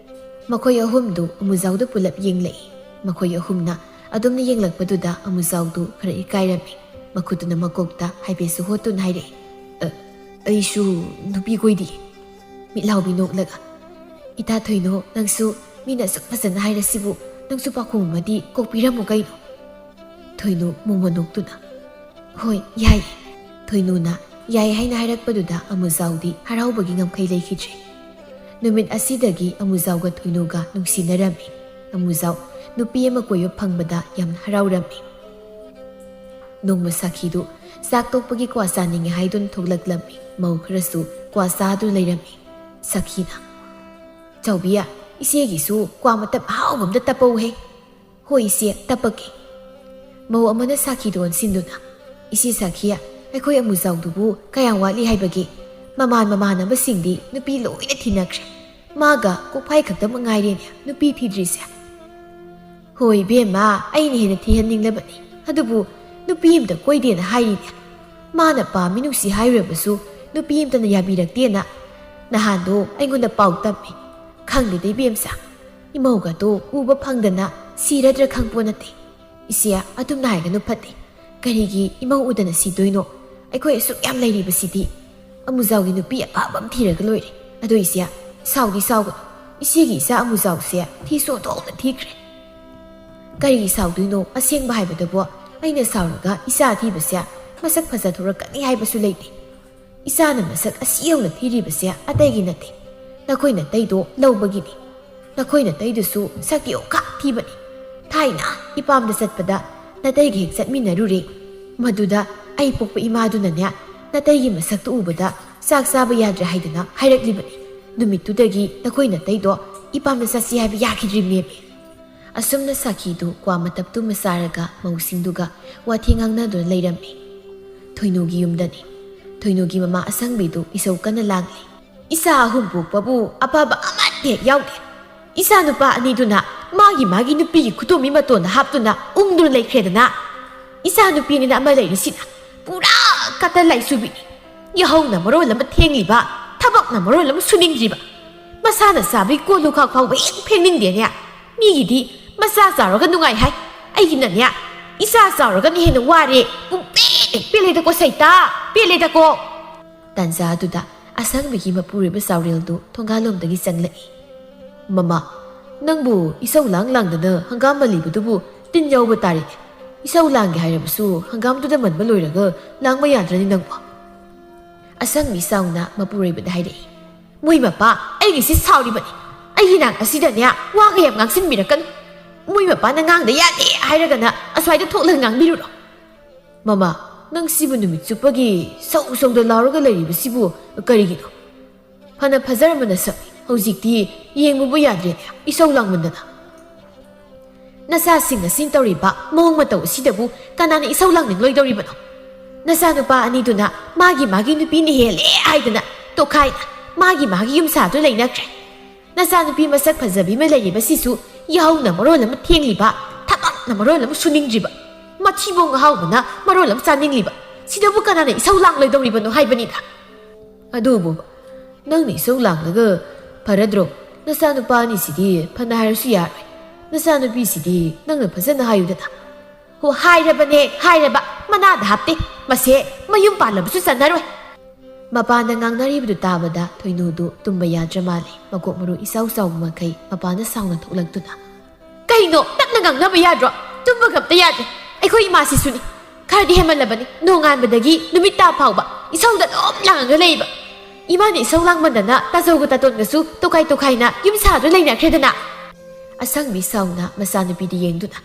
ꯃꯈꯣꯏ ꯑꯍꯨꯝꯗꯨ ꯑꯃꯨꯖꯥꯎꯗ ꯄꯨꯂꯞ ꯌꯦꯡꯂꯛꯏ꯫ ꯃꯈꯣꯏ ꯑꯍꯨꯝꯅ ꯑꯗꯨꯝꯅ ꯌꯦꯡꯂꯛꯄꯗꯨꯗ ꯑꯃꯨꯖꯥꯎꯗꯨ ꯈꯔ ꯏꯀꯥꯏꯔꯝꯃꯤ꯫ ꯃꯈꯨꯠꯇꯨꯅ ꯃꯀꯣꯛꯇ ꯍꯥꯏꯐꯦꯠꯁꯨ ꯍꯣꯠꯇꯨꯅ ꯍꯥꯏꯔꯛꯏ, "ꯑ, ꯑꯩꯁꯨ ꯅꯨꯄꯤ ꯀꯣꯏꯗꯤꯌꯦ꯫" ꯃꯤꯠꯂꯥꯎꯕꯤ ꯅꯣꯛꯂꯒ, "ꯏꯇꯥ ꯊꯣꯏꯅꯣ, ꯅꯪꯁꯨ ꯃꯤꯅ ꯑꯁꯨꯛ ꯐꯖꯅ ꯍꯥꯏꯔꯁꯤꯕꯨ ꯅꯪꯁꯨ ꯄꯥꯎꯈꯨꯝ ꯑꯃꯗꯤ ꯀꯣꯛꯄꯤꯔꯝꯃꯨ ꯀꯩꯅꯣ?" ꯊꯣꯏꯅꯨ ꯃꯣꯃꯣꯟ ꯅꯣꯛꯇꯨꯅ, "ꯍꯣꯏ, ꯌꯥꯏ꯫" ꯊꯣꯏꯅꯨꯅ ꯌꯥꯏ ꯍꯥꯏꯅ ꯍꯥꯏꯔꯛꯄꯗꯨꯗ ꯑꯃꯨꯖꯥꯎꯗꯤ ꯍꯔꯥꯎꯕꯒꯤ ꯉꯝꯈꯩ ꯂꯩꯈꯤꯗ꯭ꯔꯦ꯫ ꯅꯨꯃꯤꯠ ꯑꯁꯤꯗꯒꯤ ꯑꯃꯨꯖꯥꯎꯒ ꯊꯣꯏꯅꯨꯒ ꯅꯨꯡꯁꯤꯅꯔꯝꯃꯤ꯫ ꯑꯃꯨꯖꯥꯎ ꯅꯨꯄꯤ ꯑꯃ ꯀꯣꯏꯕ ꯐꯪꯕꯗ ꯌꯥꯝꯅ ꯍꯔꯥꯎꯔꯝꯃꯤ꯫ ꯅꯣꯡꯃ ꯁꯥꯈꯤꯗꯨ ꯆꯥꯛ ꯇꯣꯛꯄꯒꯤ ꯀ꯭ꯋꯥ ꯆꯥꯅꯤꯡꯉꯦ ꯍꯥꯏꯗꯨꯅ ꯊꯣꯛꯂꯛꯂꯝꯃꯤ꯫ ꯃꯧ ꯈꯔꯁꯨ ꯀ꯭ꯋꯥ ꯆꯥꯗꯨꯅ ꯂꯩꯔꯝꯃꯤ꯫ ꯁꯥꯈꯤꯅ, "ꯆꯥꯎꯕꯤ, ꯏꯆꯦꯒꯤꯁꯨ ꯀ꯭ꯋꯥ ꯃꯇꯞ ꯑꯍꯥꯎꯕ ꯑꯝꯇ ꯇꯞꯄꯧꯍꯦ꯫" "ꯍꯣꯏ ꯏꯆꯦ, ꯇꯞꯄꯛꯀꯦ꯫" ꯃꯧ ꯑꯃꯅ ꯁꯥꯈꯤꯗꯨ ꯑꯣꯟꯁꯤꯟꯗꯨꯅ, "ꯏꯆꯦ ꯁꯥꯈꯤ, ꯑꯩꯈꯣꯏ ꯑꯃꯨꯖꯥꯎꯗꯨꯕꯨ ꯀꯌꯥꯝ ꯋꯥꯠꯂꯤ ꯍꯥꯏꯕꯒꯦ? ꯃꯃꯥꯟ ꯃꯃꯥꯟꯅꯕꯁꯤꯡꯗꯤ ꯅꯨꯄꯤ ꯂꯣꯏꯅ ꯊꯤꯅꯈ꯭ꯔꯦ꯫ ꯃꯥꯒ ꯀꯣꯛꯐꯥꯏ ꯈꯛꯇꯃꯛ ꯉꯥꯏꯔꯦꯅꯦ ꯅꯨꯄꯤ ꯊꯤꯗ꯭ꯔꯤꯁꯦ꯫" "ꯍꯣꯏ ꯏꯕꯦꯝꯃ, ꯑꯩꯅ ꯍꯦꯟꯅ ꯊꯤꯍꯟꯅꯤꯡꯂꯕꯅꯤ, ꯑꯗꯨꯕꯨ ꯅꯨꯄꯤ ꯑꯝꯇ ꯀꯣꯏꯗꯦꯅ ꯍꯥꯏꯔꯤꯅꯦ꯫ ꯃꯥꯅ ꯄꯥꯝꯃꯤ ꯅꯨꯡꯁꯤ ꯍꯥꯏꯔꯨꯔꯕꯁꯨ ꯅꯨꯄꯤ ꯑꯝꯇꯅ ꯌꯥꯕꯤꯔꯛꯇꯦꯅ ꯅꯍꯥꯟꯗꯣ ꯑꯩꯉꯣꯟꯗ ꯄꯥꯎ ꯇꯝꯃꯤ꯫ ꯈꯪꯗꯦꯗ ꯏꯕꯦꯝꯆꯥ, ꯏꯃꯧꯒꯗꯣ ꯎꯕ ꯐꯪꯗꯅ ꯁꯤꯔꯗ꯭ꯔꯥ ꯈꯪꯄꯣ ꯅꯠꯇꯦ꯫" "ꯏꯆꯦ, ꯑꯗꯨꯝꯅ ꯍꯥꯏꯒꯅꯨ ꯐꯠꯇꯦ꯫ ꯀꯔꯤꯒꯤ ꯏꯃꯧ ꯎꯗꯅ ꯁꯤꯗꯣꯏꯅꯣ? ꯑꯩꯈꯣꯏ ꯑꯁꯨꯛ ꯌꯥꯝ ꯂꯩꯔꯤꯕꯁꯤꯗꯤ꯫ ꯑꯃꯨꯖꯥꯎꯒꯤ ꯅꯨꯄꯤ ꯑꯐꯕ ꯑꯃ ꯊꯤꯔꯒ ꯂꯣꯏꯔꯦ꯫ ꯑꯗꯣ ꯏꯆꯦ, ꯁꯥꯎꯗꯤ ꯁꯥꯎꯒꯅꯨ꯫ ꯏꯆꯦꯒꯤ ꯏꯆꯥ ꯑꯃꯨꯖꯥꯎꯁꯦ ꯊꯤꯁꯨ ꯑꯣꯟꯊꯣꯛꯅ ꯊꯤꯈ꯭ꯔꯦ꯫" "ꯀꯔꯤꯒꯤ ꯁꯥꯎꯗꯣꯏꯅꯣ? ꯑꯁꯦꯡꯕ ꯍꯥꯏꯕꯗꯕꯨ ꯑꯩꯅ ꯁꯥꯎꯔꯒ ꯏꯆꯥ ꯑꯊꯤꯕꯁꯦ ꯃꯁꯛ ꯐꯖꯊꯣꯔꯛꯀꯅꯤ ꯍꯥꯏꯕꯁꯨ ꯂꯩꯇꯦ꯫ ꯏꯆꯥꯅ ꯃꯁꯛ ꯑꯁꯤ ꯌꯧꯅ ꯊꯤꯔꯤꯕꯁꯦ ꯑꯇꯩꯒꯤ ꯅꯠꯇꯦ, ꯅꯈꯣꯏ ꯅꯇꯩꯗꯣ ꯂꯧꯕꯒꯤꯅꯤ꯫ ꯅꯈꯣꯏ ꯅꯇꯩꯗꯨꯁꯨ ꯁꯛꯇꯤ ꯑꯣꯈꯥꯛ ꯊꯤꯕꯅꯤ꯫ ꯊꯥꯏꯅ ꯏꯄꯥꯝꯗ ꯆꯠꯄꯗ ꯅꯇꯩꯒ ꯍꯦꯛ ꯆꯠꯃꯤꯟꯅꯔꯨꯔꯦ꯫ ꯃꯗꯨꯗ ꯑꯩ ꯄꯣꯛꯄ ꯏꯃꯥꯗꯨꯅꯅꯦ, ꯅꯇꯩꯒꯤ ꯃꯁꯛꯇꯨ ꯎꯕꯗ ꯆꯥꯛ ꯆꯥꯕ ꯌꯥꯗ꯭ꯔꯦ ꯍꯥꯏꯗꯅ ꯍꯥꯏꯔꯛꯂꯤꯕꯅꯤ꯫ ꯅꯨꯃꯤꯠꯇꯨꯗꯒꯤ ꯅꯈꯣꯏ ꯅꯇꯩꯗꯣ ꯏꯄꯥꯝꯗ ꯆꯠꯁꯤ ꯍꯥꯏꯕ ꯌꯥꯈꯤꯗ꯭ꯔꯤꯕꯅꯦꯃꯤ꯫" ꯑꯁꯨꯝꯅ ꯁꯥꯈꯤꯗꯨ ꯀ꯭ꯋꯥ ꯃꯇꯞꯇꯨꯃ ꯆꯥꯔꯒ ꯃꯧꯁꯤꯡꯗꯨꯒ ꯋꯥꯊꯤ ꯉꯥꯡꯅꯗꯨꯅ ꯂꯩꯔꯝꯃꯤ꯫ ꯊꯣꯏꯅꯨꯒꯤ ꯌꯨꯝꯗꯅꯤ꯫ ꯊꯣꯏꯅꯨꯒꯤ ꯃꯃꯥ ꯑꯁꯪꯕꯤꯗꯨ ꯏꯁꯧ ꯀꯟꯅ ꯂꯥꯡꯂꯤ꯫ "ꯏꯆꯥ ꯑꯍꯨꯝ ꯄꯣꯛꯄꯕꯨ ꯑꯐꯕ ꯑꯃꯠꯇ ꯍꯦꯛ ꯌꯥꯎꯗꯦ꯫ ꯏꯆꯥ ꯅꯨꯄꯥ ꯑꯅꯤꯗꯨꯅ ꯃꯥꯒꯤ ꯃꯥꯒꯤ ꯅꯨꯄꯤꯒꯤ ꯈꯨꯗꯣꯝꯕꯤ ꯃꯇꯣꯟꯗ ꯍꯥꯞꯇꯨꯅ ꯎꯪꯗꯨꯅ ꯂꯩꯈ꯭ꯔꯦꯗꯅ꯫ ꯏꯆꯥ ꯅꯨꯄꯤꯅꯤꯅ ꯑꯃ ꯂꯩꯔꯤꯁꯤꯅ ꯄꯨꯔꯥ ꯀꯇꯜ ꯂꯥꯏꯁꯨꯕꯤꯅꯤ꯫ ꯌꯥꯍꯧꯅ ꯃꯔꯣꯜ ꯑꯃ ꯊꯦꯡꯂꯤꯕ, ꯊꯕꯛꯅ ꯃꯔꯣꯜ ꯑꯃ ꯁꯨꯅꯤꯡꯗ꯭ꯔꯤꯕ꯫ ꯃꯁꯥꯅ ꯆꯥꯕꯒꯤ ꯀꯣꯜ ꯂꯨꯈꯥꯛ ꯐꯥꯎꯕ ꯍꯦꯛ ꯐꯦꯡꯅꯤꯡꯗꯦꯅꯦ꯫ ꯃꯤꯒꯤꯗꯤ ꯃꯆꯥ ꯆꯥꯎꯔꯒ ꯅꯨꯡꯉꯥꯏ ꯍꯥꯏ, ꯑꯩꯒꯤꯅꯅꯦ ꯏꯆꯥ ꯆꯥꯎꯔꯒꯅ ꯍꯦꯟꯅ ꯋꯥꯔꯦ꯫ ꯄꯨꯡꯄꯦꯟ ꯍꯦꯛ ꯄꯦꯜꯂꯦꯗꯀꯣ ꯁꯩꯇꯥ, ꯄꯦꯜꯂꯦꯗꯀꯣ꯫ ꯇꯥꯟꯖꯥ ꯑꯗꯨꯗ ꯑꯁꯪꯕꯤꯒꯤ ꯃꯄꯨꯔꯣꯏꯕ ꯆꯥꯎꯔꯦꯜꯗꯨ ꯊꯣꯡꯒꯥꯜꯂꯣꯝꯗꯒꯤ ꯆꯪꯂꯛꯏ꯫ "ꯃꯃꯥ, ꯅꯪꯕꯨ ꯏꯁꯧ ꯂꯥꯡ ꯂꯥꯡꯗꯅ ꯍꯪꯒꯥꯝ ꯃꯜꯂꯤꯕꯗꯨꯕꯨ ꯇꯤꯟ ꯌꯥꯎꯕ ꯇꯥꯔꯦꯅꯦ꯫ ꯏꯁꯧ ꯂꯥꯡꯒꯦ ꯍꯥꯏꯔꯕꯁꯨ ꯍꯪꯒꯥꯝꯗꯨꯗ ꯃꯟꯕ ꯂꯣꯏꯔꯒ ꯂꯥꯡꯕ ꯌꯥꯗ꯭ꯔꯅꯤ ꯅꯪꯕꯨ?" ꯑꯁꯪꯕꯤ ꯆꯥꯎꯅ ꯃꯄꯨꯔꯣꯏꯕꯗ ꯍꯥꯏꯔꯛꯏ꯫ "ꯃꯣꯏ ꯃꯄꯥ ꯑꯩꯒꯤꯁꯤ ꯁꯥꯎꯔꯤꯕꯅꯤ꯫ ꯑꯩꯒꯤ ꯅꯥꯛ ꯑꯁꯤꯗꯅꯦ ꯋꯥꯒ ꯌꯥꯝ ꯉꯥꯡꯁꯤꯟꯕꯤꯔꯛꯀꯅꯨ꯫ ꯃꯣꯏ ꯃꯄꯥꯅ ꯉꯥꯡꯗ ꯌꯥꯗꯦ ꯍꯥꯏꯔꯒꯅ ꯑꯁ꯭ꯋꯥꯏꯗ ꯊꯣꯛꯂꯒ ꯉꯥꯡꯕꯤꯔꯨꯔꯣ꯫" "ꯃꯃꯥ, ꯅꯪ ꯁꯤꯕꯨ ꯅꯨꯃꯤꯠ ꯆꯨꯞꯄꯒꯤ ꯁꯧ ꯁꯧꯗ ꯂꯥꯎꯔꯒ ꯂꯩꯔꯤꯕꯁꯤꯕꯨ ꯀꯔꯤꯒꯤꯅꯣ? ꯐꯅ ꯐꯖꯔꯝꯕ ꯅꯁꯛꯅꯤ, ꯍꯧꯖꯤꯛꯇꯤ ꯌꯦꯡꯕꯕꯨ ꯌꯥꯗ꯭ꯔꯦꯅꯦ, ꯏꯁꯧ ꯂꯥꯡꯃꯟꯗꯅ꯫ ꯅꯆꯥꯁꯤꯡ ꯑꯁꯤ ꯇꯧꯔꯤꯕ ꯃꯑꯣꯡ ꯃꯇꯧ ꯑꯁꯤꯗꯕꯨ ꯀꯅꯥꯅ ꯏꯁꯧ ꯂꯥꯡꯅꯤꯡꯂꯣꯏꯗꯧꯔꯤꯕꯅꯣ? ꯅꯆꯥꯅꯨꯄꯥ ꯑꯅꯤꯗꯨꯅ ꯃꯥꯒꯤ ꯃꯥꯒꯤ ꯅꯨꯄꯤꯅ ꯍꯦꯜꯂꯦ ꯍꯥꯏꯗꯅ ꯇꯣꯈꯥꯏꯅ ꯃꯥꯒꯤ ꯃꯥꯒꯤ ꯌꯨꯝ ꯁꯥꯗꯨ ꯂꯩꯅꯈ꯭ꯔꯦ꯫ ꯅꯆꯥꯅꯨꯄꯤ ꯃꯁꯛ ꯐꯖꯕꯤ ꯑꯃ ꯂꯩꯔꯤꯕꯁꯤꯁꯨ ꯌꯥꯍꯧꯅ ꯃꯔꯣꯜ ꯑꯃ ꯊꯦꯡꯂꯤꯕ, ꯊꯕꯛꯅ ꯃꯔꯣꯜ ꯑꯃ ꯁꯨꯅꯤꯡꯗ꯭ꯔꯤꯕ, ꯃꯊꯤꯕꯣꯡ ꯑꯍꯥꯎꯕꯅ ꯃꯔꯣꯜ ꯑꯃ ꯆꯥꯅꯤꯡꯂꯤꯕ, ꯁꯤꯗꯕꯨ ꯀꯅꯥꯅ ꯏꯁꯧ ꯂꯥꯡꯂꯣꯏꯗꯧꯔꯤꯕꯅꯣ ꯍꯥꯏꯕꯅꯤꯗ꯫" "ꯑꯗꯨꯕꯨ ꯅꯪꯅ ꯏꯁꯧ ꯂꯥꯡꯂꯒ ꯐꯔꯗ꯭ꯔꯣ? ꯅꯆꯥꯅꯨꯄꯥ ꯑꯅꯤꯁꯤꯗꯤ ꯐꯅ ꯍꯥꯏꯔꯁꯨ ꯌꯥꯔꯣꯏ꯫ ꯅꯆꯥꯅꯨꯄꯤꯁꯤꯗꯤ ꯅꯪꯅ ꯐꯖꯅ ꯍꯥꯏꯌꯨꯗꯅ꯫" "ꯍꯣ, ꯍꯥꯏꯔꯕꯅꯦ, ꯍꯥꯏꯔꯕ꯫ ꯃꯅꯥꯗ ꯍꯥꯞꯇꯦ꯫ ꯃꯁꯦ ꯃꯌꯨꯝ ꯄꯥꯜꯂꯕꯁꯨ ꯆꯟꯅꯔꯣꯏ꯫" ꯃꯄꯥꯅ ꯉꯥꯡꯅꯔꯤꯕꯗꯨ ꯇꯥꯕꯗ ꯊꯣꯏꯅꯨꯗꯨ ꯇꯨꯝꯕ ꯌꯥꯗ꯭ꯔ ꯃꯥꯜꯂꯦ꯫ ꯃꯀꯣꯛ ꯃꯔꯨ ꯏꯆꯥꯎ ꯆꯥꯎꯕ ꯃꯈꯩ ꯃꯄꯥꯅ ꯁꯥꯎꯅ ꯊꯣꯛꯂꯛꯇꯨꯅ, "ꯀꯩꯅꯣ? ꯇꯞꯅ ꯉꯥꯡꯅꯕ ꯌꯥꯗ꯭ꯔꯣ? ꯇꯨꯝꯕꯒ ꯑꯝꯇ ꯌꯥꯗꯦ꯫ ꯑꯩꯈꯣꯏ ꯏꯃꯥꯁꯤꯁꯨꯅꯤ꯫ ꯈꯔꯗꯤ ꯍꯦꯟꯃꯜꯂꯕꯅꯤ꯫ ꯅꯣꯡꯉꯥꯟꯕꯗꯒꯤ ꯅꯨꯃꯤꯠ ꯇꯥ ꯐꯥꯎꯕ ꯏꯁꯧꯗ ꯑꯗꯨꯝ ꯂꯥꯡꯉꯒ ꯂꯩꯕ꯫ ꯏꯃꯥꯅ ꯏꯁꯧ ꯂꯥꯡꯃꯟꯗꯅ ꯇꯥꯖꯧꯒ ꯇꯥꯇꯣꯟꯒꯁꯨ ꯇꯣꯈꯥꯏ ꯇꯣꯈꯥꯏꯅ ꯌꯨꯝ ꯁꯥꯗꯨꯅ ꯂꯩꯅꯈ꯭ꯔꯦꯗꯅ꯫" ꯑꯁꯪꯕꯤ ꯁꯥꯎꯅ ꯃꯆꯥꯅꯨꯄꯤꯗ ꯌꯦꯡꯗꯨꯅ,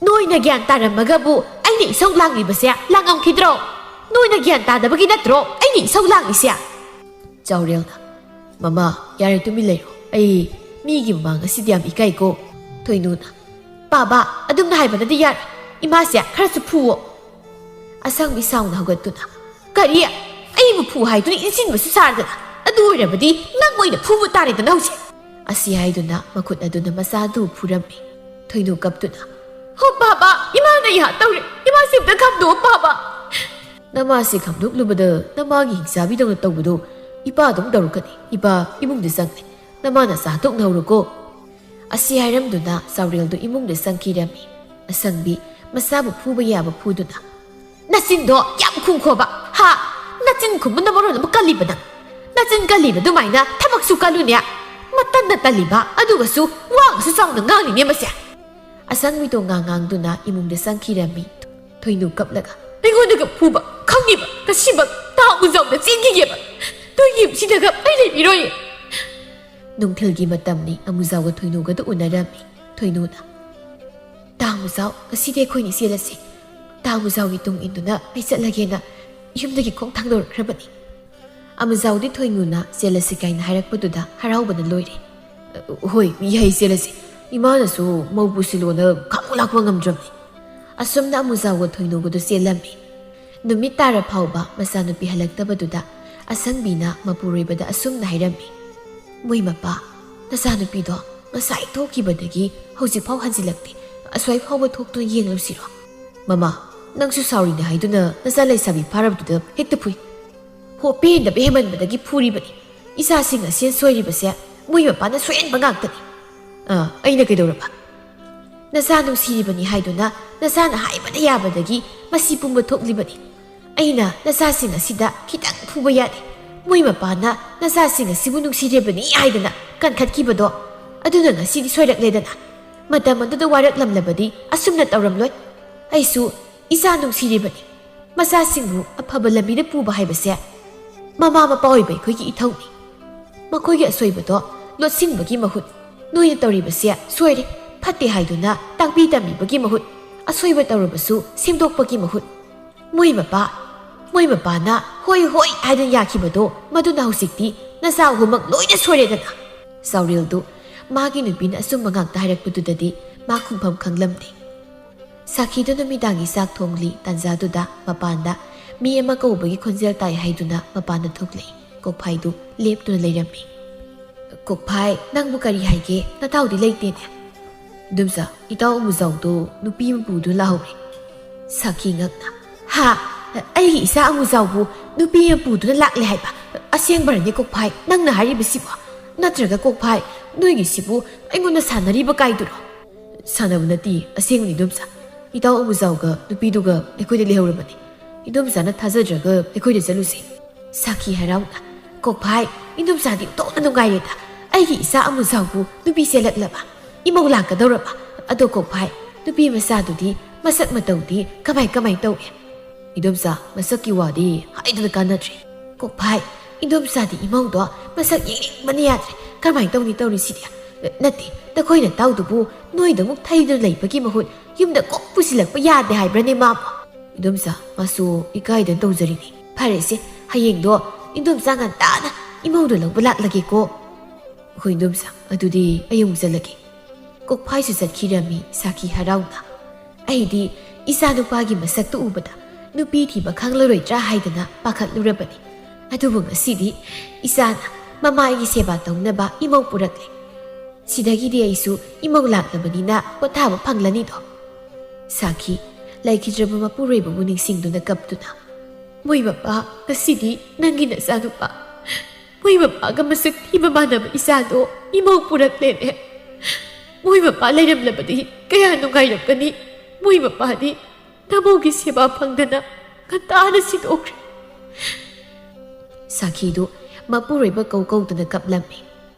"ꯅꯣꯏꯅ ꯒ꯭ꯌꯥꯟ ꯇꯥꯔꯝꯃꯒꯕꯨ ꯑꯩꯅ ꯏꯁꯧ ꯂꯥꯡꯂꯤꯕꯁꯦ ꯂꯥꯡꯉꯝꯈꯤꯗ꯭ꯔꯣ? ꯅꯣꯏꯅ ꯒ꯭ꯌꯥꯟ ꯇꯥꯗꯕꯒꯤ ꯅꯠꯇ꯭ꯔꯣ ꯑꯩꯅ ꯏꯁꯧ ꯂꯥꯡꯂꯤꯁꯦ?" ꯆꯥꯎꯔꯦꯜꯅ, "ꯃꯃꯥ, ꯌꯥꯔꯦ, ꯇꯨꯃꯤꯟ ꯂꯩꯔꯣ꯫ ꯑꯩ ꯃꯤꯒꯤ ꯃꯃꯥꯡ ꯑꯁꯤꯗꯤ ꯌꯥꯝ ꯏꯀꯥꯏꯀꯣ꯫" ꯊꯣꯏꯅꯨꯅ, "ꯄꯥꯕ, ꯑꯗꯨꯝꯅ ꯍꯥꯏꯕꯅꯗꯤ ꯌꯥꯔꯣꯏ꯫ ꯏꯃꯥꯁꯦ ꯈꯔꯁꯨ ꯐꯨꯋꯣ꯫" ꯑꯁꯪꯕꯤ ꯁꯥꯎꯅ ꯍꯧꯒꯠꯇꯨꯅ, "ꯀꯔꯤ? ꯑꯩꯕꯨ ꯐꯨ ꯍꯥꯏꯗꯨꯅ ꯏꯟꯁꯤꯟꯕꯁꯨ ꯁꯥꯗꯅ꯫ ꯑꯗꯨ ꯑꯣꯏꯔꯕꯗꯤ ꯅꯪ ꯑꯣꯏꯅ ꯐꯨꯕ ꯇꯥꯔꯦꯗꯅ ꯍꯧꯖꯤꯛ꯫" ꯑꯁꯤ ꯍꯥꯏꯗꯨꯅ ꯃꯈꯨꯠ ꯑꯗꯨꯅ ꯃꯆꯥꯗꯨ ꯐꯨꯔꯝꯃꯤ꯫ ꯊꯣꯏꯅꯨ ꯀꯞꯇꯨꯅ, "ꯍꯣ ꯄꯥꯕ, ꯏꯃꯥꯅ ꯌꯥ ꯇꯧꯔꯦ, ꯏꯃꯥꯁꯤ ꯑꯝꯇ ꯈꯥꯝꯗꯣꯛꯑꯣ ꯄꯥꯕ!" ꯅꯃꯥꯁꯤ ꯈꯥꯝꯗꯣꯛꯂꯨꯕꯗ ꯅꯃꯥꯒꯤ ꯍꯤꯡꯆꯥꯕꯤꯗꯧꯅ ꯇꯧꯕꯗꯣ ꯏꯄꯥ ꯑꯗꯨꯝ ꯇꯧꯔꯛꯀꯅꯤ꯫ ꯏꯄꯥ, ꯏꯃꯨꯡꯗ ꯆꯪꯂꯦ꯫ ꯅꯃꯥꯅ ꯆꯥ ꯇꯣꯛꯅꯍꯧꯔꯣꯀꯣ꯫ ꯑꯁꯤ ꯍꯥꯏꯔꯝꯗꯨꯅ ꯆꯥꯎꯔꯦꯜꯗꯨ ꯏꯃꯨꯡꯗ ꯆꯪꯈꯤꯔꯝꯃꯤ꯫ ꯑꯁꯪꯕꯤ ꯃꯆꯥꯕꯨ ꯐꯨꯕ ꯌꯥꯕ ꯐꯨꯗꯨꯅ, "ꯅꯆꯤꯟꯗꯣ ꯌꯥꯝ ꯈꯨꯝꯈꯣꯕ, ꯍꯥ? ꯅꯆꯤꯟ ꯈꯨꯝꯕꯅ ꯃꯔꯣꯟ ꯑꯃ ꯀꯜꯂꯤꯕ ꯅꯪ꯫ ꯅꯆꯤꯟ ꯀꯜꯂꯤꯕ ꯑꯗꯨꯃꯥꯏꯅ ꯊꯕꯛꯁꯨ ꯀꯜꯂꯨꯅꯦ꯫ ꯃꯇꯟꯗ ꯇꯜꯂꯤꯕ, ꯑꯗꯨꯒꯁꯨ ꯋꯥꯒꯁꯨ ꯆꯥꯎꯅ ꯉꯥꯡꯂꯤꯅꯦ ꯃꯁꯦ!" ꯑꯁꯪꯕꯤꯗꯣ ꯉꯥꯡ ꯉꯥꯡꯗꯨꯅ ꯏꯃꯨꯡꯗ ꯆꯪꯈꯤꯔꯝꯃꯤ꯫ ꯊꯣꯏꯅꯨ ꯀꯞꯂꯒ, "ꯑꯩꯉꯣꯟꯗꯒ ꯐꯨꯕ ꯈꯪꯉꯤꯕ ꯉꯁꯤꯃꯛ ꯇꯥ ꯑꯃꯨꯖꯥꯎꯗ ꯆꯦꯟꯈꯤꯒꯦꯕ꯫ ꯅꯣꯏ ꯌꯨꯝꯁꯤꯗꯒ ꯑꯩ ꯂꯩꯕꯤꯔꯣꯏꯌꯦ!" ꯅꯨꯡꯊꯤꯜꯒꯤ ꯃꯇꯝꯅꯤ꯫ ꯑꯃꯨꯖꯥꯎꯒ ꯊꯣꯏꯅꯨꯒꯗꯨ ꯎꯅꯔꯝꯃꯤ꯫ ꯊꯣꯏꯅꯨꯅ, "ꯇꯥ ꯑꯃꯨꯖꯥꯎ, ꯉꯁꯤꯗꯤ ꯑꯩꯈꯣꯏꯅꯤ ꯆꯦꯜꯂꯁꯤ꯫ ꯇꯥ ꯑꯃꯨꯖꯥꯎꯒꯤ ꯇꯨꯡ ꯏꯟꯗꯨꯅ ꯑꯩ ꯆꯠꯂꯒꯦꯅ ꯌꯨꯝꯗꯒꯤ ꯈꯣꯡ ꯊꯥꯡꯗꯣꯔꯛꯈ꯭ꯔꯕꯅꯤ꯫" ꯑꯃꯨꯖꯥꯎꯗꯤ ꯊꯣꯏꯅꯨꯅ "ꯆꯦꯜꯂꯁꯤ" ꯀꯥꯏꯅ ꯍꯥꯏꯔꯛꯄꯗꯨꯗ ꯍꯔꯥꯎꯕꯅ ꯂꯣꯏꯔꯦ꯫ "ꯍꯣꯏ, ꯌꯥꯏ, ꯆꯦꯜꯂꯁꯤ꯫ ꯏꯃꯥꯅꯁꯨ ꯃꯧ ꯄꯨꯁꯤꯜꯂꯣꯅ ꯈꯥꯡꯉꯨ ꯂꯥꯛꯄ ꯉꯝꯗ꯭ꯔꯕꯅꯤ꯫" ꯑꯁꯨꯝꯅ ꯑꯃꯨꯖꯥꯎꯒ ꯊꯣꯏꯅꯨꯒꯗꯨ ꯆꯦꯜꯂꯝꯃꯤ꯫ ꯅꯨꯃꯤꯠ ꯇꯥꯔ ꯐꯥꯎꯕ ꯃꯆꯥꯅꯨꯄꯤ ꯍꯜꯂꯛꯇꯕꯗꯨꯗ ꯑꯁꯪꯕꯤꯅ ꯃꯄꯨꯔꯣꯏꯕꯗ ꯑꯁꯨꯝꯅ ꯍꯥꯏꯔꯝꯃꯤ, "ꯃꯣꯏ ꯃꯄꯥ, ꯅꯆꯥꯅꯨꯄꯤꯗꯣ ꯉꯁꯥꯏ ꯊꯣꯛꯈꯤꯕꯗꯒꯤ ꯍꯧꯖꯤꯛꯐꯥꯎ ꯍꯟꯖꯤꯜꯂꯛꯇꯦ꯫ ꯑꯁ꯭ꯋꯥꯏ ꯐꯥꯎꯕ ꯊꯣꯛꯇꯨꯅ ꯌꯦꯡꯂꯨꯁꯤꯔꯣ?" "ꯃꯃꯥ, ꯅꯪꯁꯨ ꯁꯥꯎꯔꯤꯅꯦ ꯍꯥꯏꯗꯨꯅ ꯅꯆꯥ ꯂꯩꯁꯥꯕꯤ ꯐꯥꯔꯕꯗꯨꯗ ꯍꯦꯛꯇ ꯐꯨꯏ꯫ ꯍꯣ, ꯄꯦꯟꯗꯕ ꯍꯦꯟꯃꯟꯕꯗꯒꯤ ꯐꯨꯔꯤꯕꯅꯤ꯫ ꯏꯆꯥꯁꯤꯡ ꯑꯁꯤ ꯁꯣꯏꯔꯤꯕꯁꯦ ꯃꯣꯏ ꯃꯄꯥꯅ ꯁꯣꯏꯍꯟꯕ ꯉꯥꯛꯇꯅꯤ꯫" "ꯑꯥ, ꯑꯩꯅ ꯀꯩꯗꯧꯔꯕ?" "ꯅꯆꯥ ꯅꯨꯡꯁꯤꯔꯤꯕꯅꯤ ꯍꯥꯏꯗꯨꯅ ꯅꯆꯥꯅ ꯍꯥꯏꯕꯗ ꯌꯥꯕꯗꯒꯤ ꯃꯁꯤ ꯄꯨꯝꯕ ꯊꯣꯛꯂꯤꯕꯅꯤ꯫ ꯑꯩꯅ ꯅꯆꯥꯁꯤꯡ ꯑꯁꯤꯗ ꯈꯤꯇꯪ ꯐꯨꯕ ꯌꯥꯗꯦ꯫ ꯃꯣꯏ ꯃꯄꯥꯅ ꯅꯆꯥꯁꯤꯡ ꯑꯁꯤꯕꯨ ꯅꯨꯡꯁꯤꯔꯤꯕꯅꯤ ꯍꯥꯏꯗꯅ ꯀꯟꯈꯠꯈꯤꯕꯗꯣ, ꯑꯗꯨꯅ ꯉꯁꯤꯗꯤ ꯁꯣꯏꯔꯛꯂꯦꯗꯅ꯫ ꯃꯇꯝ ꯑꯗꯨꯗ ꯋꯥꯔꯛꯂꯝꯂꯕꯗꯤ ꯑꯁꯨꯝꯅ ꯇꯧꯔꯝꯂꯣꯏ꯫ ꯑꯩꯁꯨ ꯏꯆꯥ ꯅꯨꯡꯁꯤꯔꯤꯕꯅꯤ꯫ ꯃꯆꯥꯁꯤꯡꯕꯨ ꯑꯐꯕ ꯂꯝꯕꯤꯗ ꯄꯨꯕ ꯍꯥꯏꯕꯁꯦ ꯃꯃꯥ ꯃꯄꯥ ꯑꯣꯏꯕ ꯑꯩꯈꯣꯏꯒꯤ ꯏꯊꯧꯅꯤ꯫ ꯃꯈꯣꯏꯒꯤ ꯑꯁꯣꯏꯕꯗꯣ ꯂꯣꯠꯁꯤꯟꯕꯒꯤ ꯃꯍꯨꯠ, ꯅꯣꯏꯅ ꯇꯧꯔꯤꯕꯁꯦ ꯁꯣꯏꯔꯦ, ꯐꯠꯇꯦ ꯍꯥꯏꯗꯨꯅ ꯇꯥꯛꯄꯤ ꯇꯝꯕꯤꯕꯒꯤ ꯃꯍꯨꯠ, ꯑꯁꯣꯏꯕ ꯇꯧꯔꯕꯁꯨ ꯁꯦꯝꯗꯣꯛꯄꯒꯤ ꯃꯍꯨꯠ, ꯃꯣꯏ ꯃꯄꯥ, ꯃꯣꯏ ꯃꯄꯥꯅ ꯍꯣꯏ, ꯍꯣꯏ ꯍꯥꯏꯗꯨꯅ ꯌꯥꯈꯤꯕꯗꯣ, ꯃꯗꯨꯅ ꯍꯧꯖꯤꯛꯇꯤ ꯅꯆꯥ ꯑꯍꯨꯝꯃꯛ ꯂꯣꯏꯅ ꯁꯣꯏꯔꯦꯗꯅ꯫" ꯆꯥꯎꯔꯦꯜꯗꯨ ꯃꯥꯒꯤ ꯅꯨꯄꯤꯅ ꯑꯆꯨꯝꯕ ꯉꯥꯛꯇ ꯍꯥꯏꯔꯛꯄꯗꯨꯗꯗꯤ ꯃꯥ ꯈꯨꯝꯐꯝ ꯈꯪꯂꯝꯗꯦ꯫ ꯁꯥꯈꯤꯗꯨ ꯅꯨꯃꯤꯗꯥꯡꯒꯤ ꯆꯥꯛ ꯊꯣꯡꯂꯤ ꯇꯥꯟꯖꯥꯗꯨꯗ ꯃꯄꯥꯟꯗ ꯃꯤ ꯑꯃ ꯀꯧꯕꯒꯤ ꯈꯣꯟꯖꯦꯜ ꯇꯥꯏ ꯍꯥꯏꯗꯨꯅ ꯃꯄꯥꯟꯗ ꯊꯣꯛꯂꯛꯏ꯫ ꯀꯣꯛꯐꯥꯏꯗꯨ ꯂꯦꯞꯇꯨꯅ ꯂꯩꯔꯝꯃꯤ꯫ "ꯀꯣꯛꯐꯥꯏ, ꯅꯪꯕꯨ ꯀꯔꯤ ꯍꯥꯏꯒꯦ? ꯅꯇꯥꯎꯗꯤ ꯂꯩꯇꯦꯅꯦ?" "ꯏꯗꯣꯝꯆꯥ, ꯏꯇꯥꯎ ꯑꯃꯨꯖꯥꯎꯗꯣ ꯅꯨꯄꯤ ꯑꯃ ꯄꯨꯗꯨꯅ ꯂꯥꯛꯍꯧꯔꯦ꯫" ꯁꯥꯈꯤ ꯉꯛꯅ, "ꯍꯥ? ꯑꯩꯒꯤ ꯏꯆꯥ ꯑꯃꯨꯖꯥꯎꯕꯨ ꯅꯨꯄꯤ ꯑꯃ ꯄꯨꯗꯨꯅ ꯂꯥꯛꯂꯦ ꯍꯥꯏꯕ? ꯑꯁꯦꯡꯕꯔꯅꯦ ꯀꯣꯛꯐꯥꯏ, ꯅꯪꯅ ꯍꯥꯏꯔꯤꯕꯁꯤꯕꯣ? ꯅꯠꯇ꯭ꯔꯒ ꯀꯣꯛꯐꯥꯏ, ꯅꯣꯏꯒꯤꯁꯤꯕꯨ ꯑꯩꯉꯣꯟꯗ ꯁꯥꯟꯅꯔꯤꯕ ꯀꯥꯏꯗꯨꯔꯣ?" "ꯁꯥꯟꯅꯕ ꯅꯠꯇꯦ, ꯑꯁꯦꯡꯕꯅꯤ ꯏꯗꯣꯝꯆꯥ꯫ ꯏꯇꯥꯎ ꯑꯃꯨꯖꯥꯎꯒ ꯅꯨꯄꯤꯗꯨꯒ ꯑꯩꯈꯣꯏꯗ ꯂꯩꯍꯧꯔꯕꯅꯤ꯫ ꯏꯗꯣꯝꯆꯥꯅ ꯊꯥꯖꯗ꯭ꯔꯒ ꯑꯩꯈꯣꯏꯗ ꯆꯠꯂꯨꯁꯦ꯫" ꯁꯥꯈꯤ ꯍꯔꯥꯎꯅ, "ꯀꯣꯛꯐꯥꯏ, ꯏꯗꯣꯝꯆꯥꯗꯤ ꯑꯣꯟꯊꯣꯛꯅ ꯅꯨꯡꯉꯥꯏꯔꯦꯗ꯫ ꯑꯩꯒꯤ ꯏꯆꯥ ꯑꯃꯨꯖꯥꯎꯕꯨ ꯅꯨꯄꯤ ꯆꯦꯜꯂꯛꯂꯕ, ꯏꯃꯧ ꯂꯥꯛꯀꯗꯧꯔꯕ꯫ ꯑꯗꯣ ꯀꯣꯛꯐꯥꯏ, ꯅꯨꯄꯤ ꯃꯆꯥꯗꯨꯗꯤ ꯃꯁꯛ ꯃꯇꯧꯗꯤ ꯀꯃꯥꯏ ꯀꯃꯥꯏ ꯇꯧꯏ?" "ꯏꯗꯣꯝꯆꯥ, ꯃꯁꯛꯀꯤ ꯋꯥꯗꯤ ꯍꯥꯏꯗꯅ ꯀꯥꯟꯅꯗ꯭ꯔꯦ꯫ ꯀꯣꯛꯐꯥꯏ, ꯏꯗꯣꯝꯆꯥꯗꯤ ꯏꯃꯧꯗꯣ ꯃꯁꯛ ꯌꯦꯡꯅꯤꯡꯕꯅ ꯌꯥꯗ꯭ꯔꯦ꯫ ꯀꯔꯝꯍꯥꯏꯅ ꯇꯧꯅꯤ ꯇꯧꯔꯤꯁꯤꯗꯤ? ꯅꯠꯇꯦ, ꯅꯈꯣꯏ ꯅꯇꯥꯎꯗꯨꯕꯨ ꯅꯣꯏꯗꯃꯨꯛ ꯊꯩꯗꯨꯅ ꯂꯩꯕꯒꯤ ꯃꯍꯨꯠ ꯌꯨꯝꯗ ꯀꯣꯛ ꯄꯨꯁꯤꯜꯂꯛꯄ ꯌꯥꯗꯦ ꯍꯥꯏꯕ꯭ꯔꯅꯦ ꯃꯥꯕꯨ?" "ꯏꯗꯣꯝꯆꯥ, ꯃꯥꯁꯨ ꯏꯀꯥꯏꯗꯅ ꯇꯧꯖꯔꯤꯅꯤ꯫" "ꯐꯔꯦꯁꯦ, ꯍꯌꯦꯡꯗꯣ ꯏꯗꯣꯝꯆꯥ ꯉꯟꯇꯥꯅ ꯏꯃꯧꯗꯣ ꯂꯧꯕ ꯂꯥꯛꯂꯒꯦꯀꯣ꯫" "ꯍꯣꯏ ꯏꯗꯣꯝꯆꯥ, ꯑꯗꯨꯗꯤ ꯑꯩ ꯑꯃꯨꯛ ꯆꯠꯂꯒꯦ꯫" ꯀꯣꯛꯐꯥꯏꯁꯨ ꯆꯠꯈꯤꯔꯝꯃꯤ ꯁꯥꯈꯤ ꯍꯔꯥꯎꯅ꯫ "ꯑꯩꯗꯤ ꯏꯆꯥ ꯅꯨꯄꯥꯒꯤ ꯃꯁꯛꯇꯨ ꯎꯕꯗ ꯅꯨꯄꯤ ꯊꯤꯕ ꯈꯪꯂꯔꯣꯏꯗ꯭ꯔꯥ ꯍꯥꯏꯗꯅ ꯄꯥꯈꯠꯂꯨꯔꯕꯅꯤ꯫ ꯑꯗꯨꯕꯨ ꯉꯁꯤꯗꯤ ꯏꯆꯥꯅ ꯃꯃꯥꯒꯤ ꯁꯦꯕꯥ ꯇꯧꯅꯕ ꯏꯃꯧ ꯄꯨꯔꯛꯂꯦ꯫ ꯁꯤꯗꯒꯤꯗꯤ ꯑꯩꯁꯨ ꯏꯃꯧ ꯂꯥꯛꯂꯕꯅꯤꯅ ꯄꯣꯊꯥꯕ ꯐꯪꯂꯅꯤꯗꯣ꯫" ꯁꯥꯈꯤ ꯂꯩꯈꯤꯗ꯭ꯔꯕ ꯃꯄꯨꯔꯣꯏꯕꯕꯨ ꯅꯤꯡꯁꯤꯡꯗꯨꯅ ꯀꯞꯇꯨꯅ, "ꯃꯣꯏ ꯃꯄꯥ, ꯉꯁꯤꯗꯤ ꯅꯪꯒꯤ ꯅꯆꯥꯅꯨꯄꯥ ꯃꯣꯏ ꯃꯄꯥꯒ ꯃꯁꯛ ꯊꯤꯕ ꯃꯥꯟꯅꯕ ꯏꯆꯥꯗꯣ ꯏꯃꯧ ꯄꯨꯔꯛꯂꯦꯅꯦ꯫ ꯃꯣꯏ ꯃꯄꯥ ꯂꯩꯔꯝꯂꯕꯗꯤ ꯀꯌꯥ ꯅꯨꯡꯉꯥꯏꯔꯝꯒꯅꯤ꯫ ꯃꯣꯏ ꯃꯄꯥꯗꯤ ꯅꯃꯧꯒꯤ ꯁꯦꯕꯥ ꯐꯪꯗꯅ ꯉꯟꯇꯥꯅ ꯁꯤꯗꯣꯛꯈ꯭ꯔꯦ꯫" ꯁꯥꯈꯤꯗꯨ ꯃꯄꯨꯔꯣꯏꯕ ꯀꯧ ꯀꯧꯗꯨꯅ ꯀꯞꯂꯝꯃꯤ꯫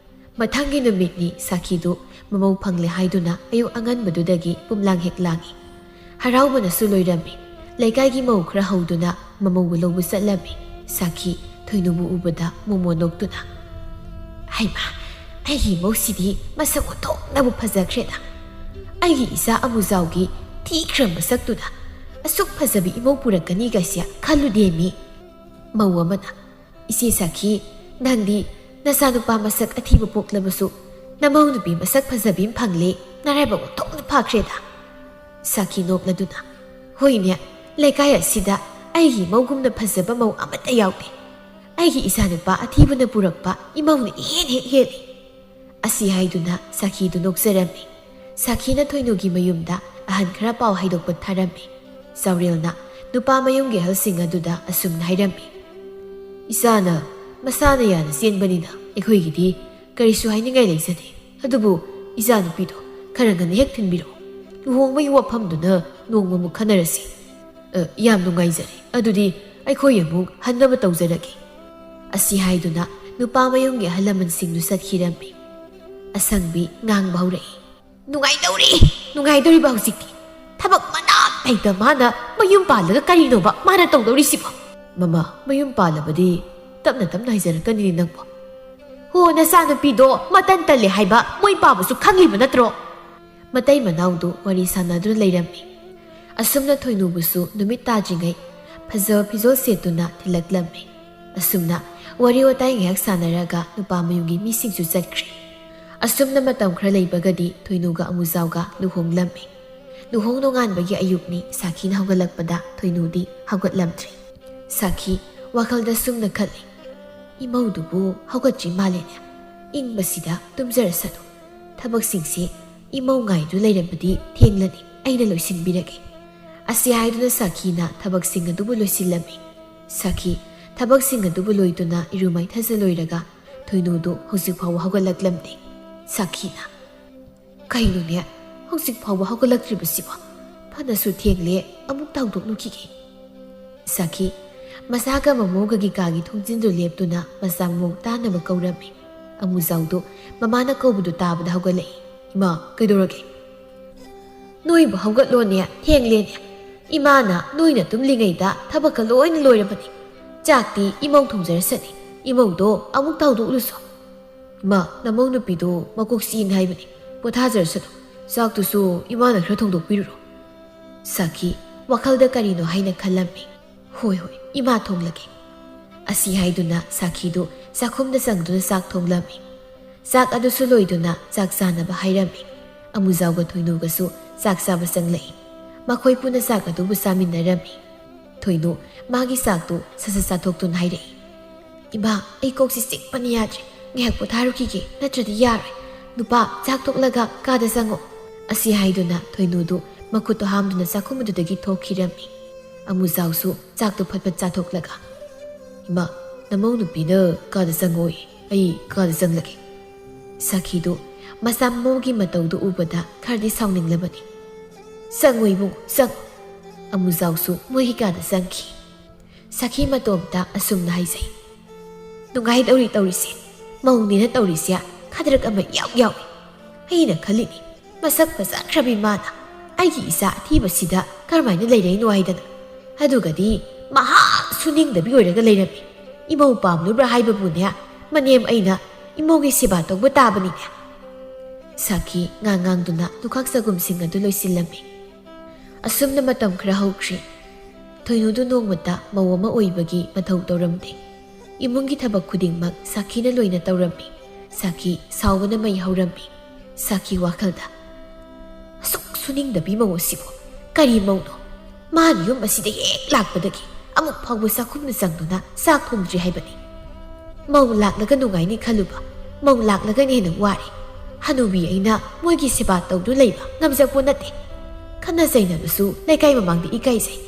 ꯃꯊꯪꯒꯤ ꯅꯨꯃꯤꯠꯅꯤ ꯁꯥꯈꯤꯗꯨ ꯃꯃꯧ ꯐꯪꯂꯦ ꯍꯥꯏꯗꯨꯅ ꯑꯌꯨꯛ ꯑꯉꯟꯕꯗꯨꯗꯒꯤ ꯄꯨꯝꯂꯥꯡ ꯍꯦꯛ ꯂꯥꯡꯏ꯫ ꯍꯔꯥꯎꯕꯅꯁꯨ ꯂꯣꯏꯔꯝꯃꯤ꯫ ꯂꯩꯀꯥꯏꯒꯤ ꯃꯧ ꯈꯔ ꯍꯧꯗꯨꯅ ꯃꯃꯧꯕꯨ ꯂꯧꯕ ꯆꯠꯂꯝꯃꯤ꯫ ꯁꯥꯈꯤ ꯊꯣꯏꯅꯨꯕꯨ ꯎꯕꯗ ꯃꯣꯃꯣꯟ ꯅꯣꯛꯇꯨꯅ, "ꯍꯩꯃꯥ, ꯑꯩꯒꯤ ꯏꯃꯧꯁꯤꯗꯤ ꯃꯁꯛ ꯑꯣꯟꯊꯣꯛꯅꯕꯨ ꯐꯖꯈ꯭ꯔꯦꯗ꯫ ꯑꯩꯒꯤ ꯏꯆꯥ ꯑꯃꯨꯖꯥꯎꯒꯤ ꯊꯤꯈ꯭ꯔ ꯃꯁꯛꯇꯨꯗ ꯑꯁꯨꯛ ꯐꯖꯕꯤ ꯏꯃꯧ ꯄꯨꯔꯛꯀꯅꯤꯒꯁꯦ ꯈꯜꯂꯨꯗꯦꯃꯤ꯫" ꯃꯧ ꯑꯃꯅ, "ꯏꯆꯦ ꯁꯥꯈꯤ, ꯅꯪꯗꯤ ꯅꯆꯥꯅꯨꯄꯥ ꯃꯁꯛ ꯑꯊꯤꯕ ꯄꯣꯛꯂꯕꯁꯨ ꯅꯃꯧ ꯅꯨꯄꯤ ꯃꯁꯛ ꯐꯖꯕꯤ ꯑꯃ ꯐꯪꯂꯦ, ꯅꯔꯥꯏꯕꯛ ꯑꯣꯟꯊꯣꯛꯅ ꯐꯈ꯭ꯔꯦꯗ꯫" ꯁꯥꯈꯤ ꯅꯣꯛꯂꯗꯨꯅ, "ꯍꯣꯏꯅꯦ, ꯂꯩꯀꯥꯏ ꯑꯁꯤꯗ ꯑꯩꯒꯤ ꯃꯧꯒꯨꯝꯅ ꯐꯖꯕ ꯃꯧ ꯑꯃꯠꯇ ꯌꯥꯎꯗꯦ꯫ ꯑꯩꯒꯤ ꯏꯆꯥꯅꯨꯄꯥ ꯑꯊꯤꯕꯅ ꯄꯨꯔꯛꯄ ꯏꯃꯧꯅ ꯏꯍꯦꯟ ꯍꯦꯛ ꯍꯦꯜꯂꯤ꯫ ꯑꯁꯤ ꯍꯥꯏꯗꯨꯅ ꯁꯥꯈꯤꯗꯨ ꯅꯣꯛꯆꯔꯝꯃꯤ꯫ ꯁꯥꯈꯤꯅ ꯊꯣꯏꯅꯨꯒꯤ ꯃꯌꯨꯝꯗ ꯑꯍꯟ ꯈꯔ ꯄꯥꯎ ꯍꯥꯏꯗꯣꯛꯄ ꯊꯥꯔꯝꯃꯤ꯫ ꯆꯥꯎꯔꯦꯜꯅ ꯅꯨꯄꯥ ꯃꯌꯨꯝꯒꯤ ꯑꯍꯜꯁꯤꯡ ꯑꯗꯨꯗ ꯑꯁꯨꯝꯅ ꯍꯥꯏꯔꯝꯃꯤ, "ꯏꯆꯥꯅ ꯃꯁꯥꯅ ꯌꯥꯅ ꯆꯦꯟꯕꯅꯤꯅ ꯑꯩꯈꯣꯏꯒꯤꯗꯤ ꯀꯔꯤꯁꯨ ꯍꯥꯏꯅꯤꯡꯉꯥꯏ ꯂꯩꯖꯗꯦ꯫ ꯑꯗꯨꯕꯨ ꯏꯆꯥꯅꯨꯄꯤꯗꯣ ꯈꯔ ꯉꯟꯅ ꯍꯦꯛ ꯊꯤꯟꯕꯤꯔꯛꯎ꯫ ꯂꯨꯍꯣꯡꯕꯒꯤ ꯋꯥꯐꯝꯗꯨꯅ ꯅꯣꯡꯃꯃꯨꯛ ꯈꯟꯅꯔꯁꯤ꯫ ꯑ, ꯌꯥꯝ ꯅꯨꯡꯉꯥꯏꯖꯔꯦ꯫ ꯑꯗꯨꯗꯤ ꯑꯩꯈꯣꯏ ꯑꯃꯨꯛ ꯍꯟꯅꯕ ꯇꯧꯖꯔꯒꯦ"꯫ ꯑꯁꯤ ꯍꯥꯏꯗꯨꯅ ꯅꯨꯄꯥ ꯃꯌꯨꯝꯒꯤ ꯑꯍꯜ ꯂꯃꯟꯁꯤꯡꯗꯨ ꯆꯠꯈꯤꯔꯝꯃꯤ꯫ ꯑꯁꯪꯕꯤ ꯉꯥꯡꯕ ꯍꯧꯔꯛꯏ, "ꯅꯨꯡꯉꯥꯏꯗꯧꯔꯤ, ꯅꯨꯡꯉꯥꯏꯗꯧꯔꯤꯕ ꯍꯧꯖꯤꯛꯇꯤ꯫ ꯊꯕꯛ ꯃꯅꯥ ꯂꯩꯇ ꯃꯥꯅ ꯃꯌꯨꯝ ꯄꯥꯜꯂꯒ ꯀꯔꯤꯅꯣꯕ ꯃꯥꯅ ꯇꯧꯗꯧꯔꯤꯁꯤꯕꯣ?" "ꯃꯃꯥ, ꯃꯌꯨꯝ ꯄꯥꯜꯂꯕꯗꯤ ꯇꯞꯅ ꯇꯞꯅ ꯍꯩꯖꯔꯛꯀꯅꯤꯅꯦ ꯅꯪꯕꯣ"꯫ "ꯍꯣ, ꯅꯆꯥꯅꯨꯄꯤꯗꯣ ꯃꯇꯟ ꯇꯜꯂꯦ ꯍꯥꯏꯕ ꯃꯣꯏ ꯄꯥꯕꯁꯨ ꯈꯪꯂꯤꯕ ꯅꯠꯇ꯭ꯔꯣ?" ꯃꯇꯩ ꯃꯅꯥꯎꯗꯨ ꯋꯥꯔꯤ ꯁꯥꯟꯅꯗꯨꯅ ꯂꯩꯔꯝꯃꯤ꯫ ꯑꯁꯨꯝꯅ ꯊꯣꯏꯅꯨꯕꯨꯁꯨ ꯅꯨꯃꯤꯠ ꯇꯥꯗ꯭ꯔꯤꯉꯩ ꯐꯖꯕ ꯐꯤꯖꯣꯜ ꯁꯦꯠꯇꯨꯅ ꯊꯤꯜꯂꯛꯂꯝꯃꯤ꯫ ꯑꯁꯨꯝꯅ ꯋꯥꯔꯤ ꯋꯥꯇꯥꯏ ꯉꯥꯏꯍꯥꯛ ꯁꯥꯟꯅꯔꯒ ꯅꯨꯄꯥ ꯃꯌꯨꯝꯒꯤ ꯃꯤꯁꯤꯡꯁꯨ ꯆꯠꯈ꯭ꯔꯦ꯫ ꯑꯁꯨꯝꯅ ꯃꯇꯝ ꯈꯔ ꯂꯩꯕꯒꯗꯤ ꯊꯣꯏꯅꯨꯒ ꯑꯃꯨꯖꯥꯎꯒ ꯂꯨꯍꯣꯡꯂꯝꯃꯤ꯫ ꯂꯨꯍꯣꯡ ꯅꯣꯡꯉꯥꯟꯕꯒꯤ ꯑꯌꯨꯛꯅꯤ꯫ ꯁꯥꯈꯤꯅ ꯍꯧꯒꯠꯂꯛꯄꯗ ꯊꯣꯏꯅꯨꯗꯤ ꯍꯧꯒꯠꯂꯝꯗ꯭ꯔꯦ꯫ ꯁꯥꯈꯤ ꯋꯥꯈꯜꯗ ꯁꯨꯝꯅ ꯈꯜꯂꯤ, "ꯏꯃꯧꯗꯨꯕꯨ ꯍꯧꯒꯠꯇ꯭ꯔꯤ ꯃꯥꯜꯂꯦꯅꯦ꯫ ꯏꯪꯕꯁꯤꯗ ꯇꯨꯝꯖꯔꯁꯅꯨ꯫ ꯊꯕꯛꯁꯤꯡꯁꯤ ꯏꯃꯧ ꯉꯥꯏꯗꯨ ꯂꯩꯔꯕꯗꯤ ꯊꯦꯡꯂꯅꯤ, ꯑꯩꯅ ꯂꯣꯏꯁꯤꯟꯕꯤꯔꯒꯦ"꯫ ꯑꯁꯤ ꯍꯥꯏꯗꯨꯅ ꯁꯥꯈꯤꯅ ꯊꯕꯛꯁꯤꯡ ꯑꯗꯨꯕꯨ ꯂꯣꯏꯁꯤꯜꯂꯝꯃꯤ꯫ ꯁꯥꯈꯤ ꯊꯕꯛꯁꯤꯡ ꯑꯗꯨꯕꯨ ꯂꯣꯏꯗꯨꯅ ꯏꯔꯨ ꯃꯥꯏꯊꯖ ꯂꯣꯏꯔꯒ ꯊꯣꯏꯅꯨꯗꯨ ꯍꯧꯖꯤꯛ ꯐꯥꯎꯕ ꯍꯧꯒꯠꯂꯛꯂꯝꯗꯦ꯫ ꯁꯥꯈꯤꯅ, "ꯀꯩꯅꯣꯅꯦ, ꯍꯧꯖꯤꯛ ꯐꯥꯎꯕ ꯍꯧꯒꯠꯂꯛꯇ꯭ꯔꯤꯕꯁꯤꯕꯣ? ꯐꯅꯁꯨ ꯊꯦꯡꯂꯦ, ꯑꯃꯨꯛ ꯇꯧꯗꯣꯛꯂꯨꯈꯤꯒꯦ"꯫ ꯁꯥꯈꯤ ꯃꯁꯥꯒ ꯃꯃꯧꯒꯒꯤ ꯀꯥꯒꯤ ꯊꯣꯡꯖꯤꯟꯗꯨ ꯂꯦꯞꯇꯨꯅ ꯃꯆꯥ ꯃꯃꯧ ꯇꯥꯅꯕ ꯀꯧꯔꯝꯃꯤ꯫ ꯑꯃꯨꯖꯥꯎꯗꯨ ꯃꯃꯥꯅ ꯀꯧꯕꯗꯨ ꯇꯥꯕꯗ ꯍꯧꯒꯠꯂꯛꯏ꯫ "ꯏꯃꯥ, ꯀꯩꯗꯧꯔꯒꯦ?" "ꯅꯣꯏꯕꯨ ꯍꯧꯒꯠꯂꯣꯅꯦ, ꯊꯦꯡꯂꯦꯅꯦ꯫ ꯏꯃꯥꯅ ꯅꯣꯏꯅ ꯇꯨꯝꯂꯤꯉꯩꯗ ꯊꯕꯛꯀ ꯂꯣꯏꯅ ꯂꯣꯏꯔꯕꯅꯤ꯫ ꯆꯥꯛꯇꯤ ꯏꯃꯧ ꯊꯣꯡꯖꯔꯁꯅꯤ꯫ ꯏꯃꯧꯗꯣ ꯑꯃꯨꯛ ꯇꯧꯗꯣꯛꯂꯨꯁꯣ"꯫ "ꯏꯃꯥ, ꯅꯃꯧ ꯅꯨꯄꯤꯗꯣ ꯃꯀꯣꯛ ꯆꯦꯡ ꯍꯥꯏꯕꯅꯤ꯫ ꯄꯣꯊꯥꯖꯔꯁꯅꯨ꯫ ꯆꯥꯛꯇꯨꯁꯨ ꯏꯃꯥꯅ ꯈꯔ ꯊꯣꯡꯗꯣꯛꯄꯤꯔꯨꯔꯣ"꯫ ꯁꯥꯈꯤ ꯋꯥꯈꯜꯗ ꯀꯔꯤꯅꯣ ꯍꯥꯏꯅ ꯈꯜꯂꯝꯃꯤ꯫ "ꯍꯣꯏ, ꯍꯣꯏ, ꯏꯃꯥ ꯊꯣꯡꯂꯒꯦ"꯫ ꯑꯁꯤ ꯍꯥꯏꯗꯨꯅ ꯁꯥꯈꯤꯗꯨ ꯆꯥꯛꯈꯨꯝꯗ ꯆꯪꯗꯨꯅ ꯆꯥꯛ ꯊꯣꯡꯂꯝꯃꯤ꯫ ꯆꯥꯛ ꯑꯗꯨꯁꯨ ꯂꯣꯏꯗꯨꯅ ꯆꯥꯛ ꯆꯥꯅꯕ ꯍꯥꯏꯔꯝꯃꯤ꯫ ꯑꯃꯨꯖꯥꯎꯒ ꯊꯣꯏꯅꯨꯒꯁꯨ ꯆꯥꯛ ꯆꯥꯕ ꯆꯪꯂꯛꯏ꯫ ꯃꯈꯣꯏ ꯄꯨꯟꯅ ꯆꯥꯛ ꯑꯗꯨꯕꯨ ꯆꯥꯃꯤꯟꯅꯔꯝꯃꯤ꯫ ꯊꯣꯏꯅꯨ ꯃꯥꯒꯤ ꯆꯥꯛꯇꯨ ꯁꯠ ꯁꯠ ꯆꯥꯊꯣꯛꯇꯨꯅ ꯍꯥꯏꯔꯛꯏ꯫ "ꯏꯃꯥ, ꯑꯩ ꯀꯣꯛꯁꯤ ꯆꯤꯛꯄꯅ ꯌꯥꯗ꯭ꯔꯦ꯫ ꯉꯥꯏꯍꯥꯛ ꯄꯣꯊꯥꯔꯨꯈꯤꯒꯦ, ꯅꯠꯇ꯭ꯔꯗꯤ ꯌꯥꯔꯣꯏ꯫ ꯅꯨꯄꯥ, ꯆꯥꯛ ꯇꯣꯛꯂꯒ ꯀꯥꯗ ꯆꯪꯉꯣ"꯫ ꯑꯁꯤ ꯍꯥꯏꯗꯨꯅ ꯊꯣꯏꯅꯨꯗꯨ ꯃꯈꯨꯠꯇꯣ ꯍꯥꯝꯗꯨꯅ ꯆꯥꯛꯈꯨꯝ ꯑꯗꯨꯗꯒꯤ ꯊꯣꯛꯈꯤꯔꯝꯃꯤ꯫ ꯑꯃꯨꯖꯥꯎꯁꯨ ꯆꯥꯛꯇꯨ ꯐꯠ ꯐꯠ ꯆꯥꯊꯣꯛꯂꯒ, "ꯏꯃꯥ, ꯅꯃꯧ ꯅꯨꯄꯤꯅ ꯀꯥꯗ ꯆꯪꯉꯣꯌꯦ, ꯑꯩ ꯀꯥꯗ ꯆꯪꯂꯒꯦ"꯫ ꯁꯥꯈꯤꯗꯨ ꯃꯆꯥ ꯃꯧꯒꯤ ꯃꯇꯧꯗꯨ ꯎꯕꯗ ꯈꯔꯗꯤ ꯁꯥꯎꯅꯤꯡꯂꯕꯅꯤ꯫ "ꯆꯪꯉꯣ ꯏꯕꯨꯡꯉꯣ, ꯆꯪꯉꯣ"꯫ ꯑꯃꯨꯖꯥꯎꯁꯨ ꯃꯣꯏꯒꯤ ꯀꯥꯗ ꯆꯪꯈꯤ꯫ ꯁꯥꯈꯤ ꯃꯇꯣꯝꯇ ꯑꯁꯨꯝꯅ ꯍꯥꯏꯖꯩ, "ꯅꯨꯡꯉꯥꯏꯗꯧꯔꯤ ꯇꯧꯔꯤꯁꯦ꯫ ꯃꯧꯅꯦꯅ ꯇꯧꯔꯤꯁꯦ ꯈꯗ꯭ꯔꯛ ꯑꯃ ꯏꯌꯥꯎ ꯌꯥꯎꯏ꯫ ꯑꯩꯅ ꯈꯜꯂꯤꯅꯤ, ꯃꯁꯛ ꯐꯖꯈ꯭ꯔꯕꯤ ꯃꯥꯅ ꯑꯩꯒꯤ ꯏꯆꯥ ꯑꯊꯤꯕꯁꯤꯗ ꯀꯔꯝꯍꯥꯏꯅ ꯂꯩꯔꯛꯏꯅꯣ ꯍꯥꯏꯗꯅ꯫ ꯑꯗꯨꯒꯗꯤ ꯃꯍꯥꯛ ꯁꯨꯅꯤꯡꯗꯕꯤ ꯑꯣꯏꯔꯒ ꯂꯩꯔꯝꯃꯤ꯫ ꯏꯃꯧ ꯄꯥꯝꯂꯨꯕ꯭ꯔꯥ ꯍꯥꯏꯕꯕꯨꯅꯦ, ꯃꯅꯦꯝ ꯑꯩꯅ ꯏꯃꯧꯒꯤ ꯁꯦꯕꯥ ꯇꯧꯕ ꯇꯥꯕꯅꯤꯅꯦ"꯫ ꯁꯥꯈꯤ ꯉꯥꯡ ꯉꯥꯡꯗꯨꯅ ꯂꯨꯈꯥꯛ ꯆꯒꯨꯝꯁꯤꯡ ꯑꯗꯨ ꯂꯣꯏꯁꯤꯜꯂꯝꯃꯤ꯫ ꯑꯁꯨꯝꯅ ꯃꯇꯝ ꯈꯔ ꯍꯧꯈ꯭ꯔꯦ꯫ ꯊꯣꯏꯅꯨꯗꯨ ꯅꯣꯡꯃꯇ ꯃꯧ ꯑꯃ ꯑꯣꯏꯕꯒꯤ ꯃꯊꯧ ꯇꯧꯔꯝꯗꯦ꯫ ꯏꯃꯨꯡꯒꯤ ꯊꯕꯛ ꯈꯨꯗꯤꯡꯃꯛ ꯁꯥꯈꯤꯅ ꯂꯣꯏꯅ ꯇꯧꯔꯝꯃꯤ꯫ ꯁꯥꯈꯤ ꯁꯥꯎꯕꯅ ꯃꯩ ꯍꯧꯔꯝꯃꯤ꯫ ꯁꯥꯈꯤ ꯋꯥꯈꯜꯗ, "ꯑꯁꯨꯛ ꯁꯨꯅꯤꯡꯗꯕꯤ ꯃꯧ ꯑꯁꯤꯕꯨ ꯀꯔꯤ ꯃꯧꯅꯣ? ꯃꯥꯅ ꯌꯨꯝ ꯑꯁꯤꯗ ꯍꯦꯛ ꯂꯥꯛꯄꯗꯒꯤ ꯑꯃꯨꯛ ꯐꯥꯎꯕ ꯆꯥꯛꯈꯨꯝꯗ ꯆꯪꯗꯨꯅ ꯆꯥꯛ ꯊꯣꯡꯗ꯭ꯔꯤ ꯍꯥꯏꯕꯅꯤ꯫ ꯃꯧ ꯂꯥꯛꯂꯒ ꯅꯨꯡꯉꯥꯏꯅꯤ ꯈꯜꯂꯨꯕ, ꯃꯧ ꯂꯥꯛꯂꯒꯅ ꯍꯦꯟꯅ ꯋꯥꯔꯦ꯫ ꯍꯅꯨꯕꯤ ꯑꯩꯅ ꯃꯣꯏꯒꯤ ꯁꯦꯕꯥ ꯇꯧꯗꯨ ꯂꯩꯕ ꯉꯝꯖꯄꯣ ꯅꯠꯇꯦ꯫ ꯈꯠꯅ ꯆꯩꯅꯕꯁꯨ ꯂꯩꯀꯥꯏ ꯃꯃꯥꯡꯗ ꯏꯀꯥꯏꯖꯩ꯫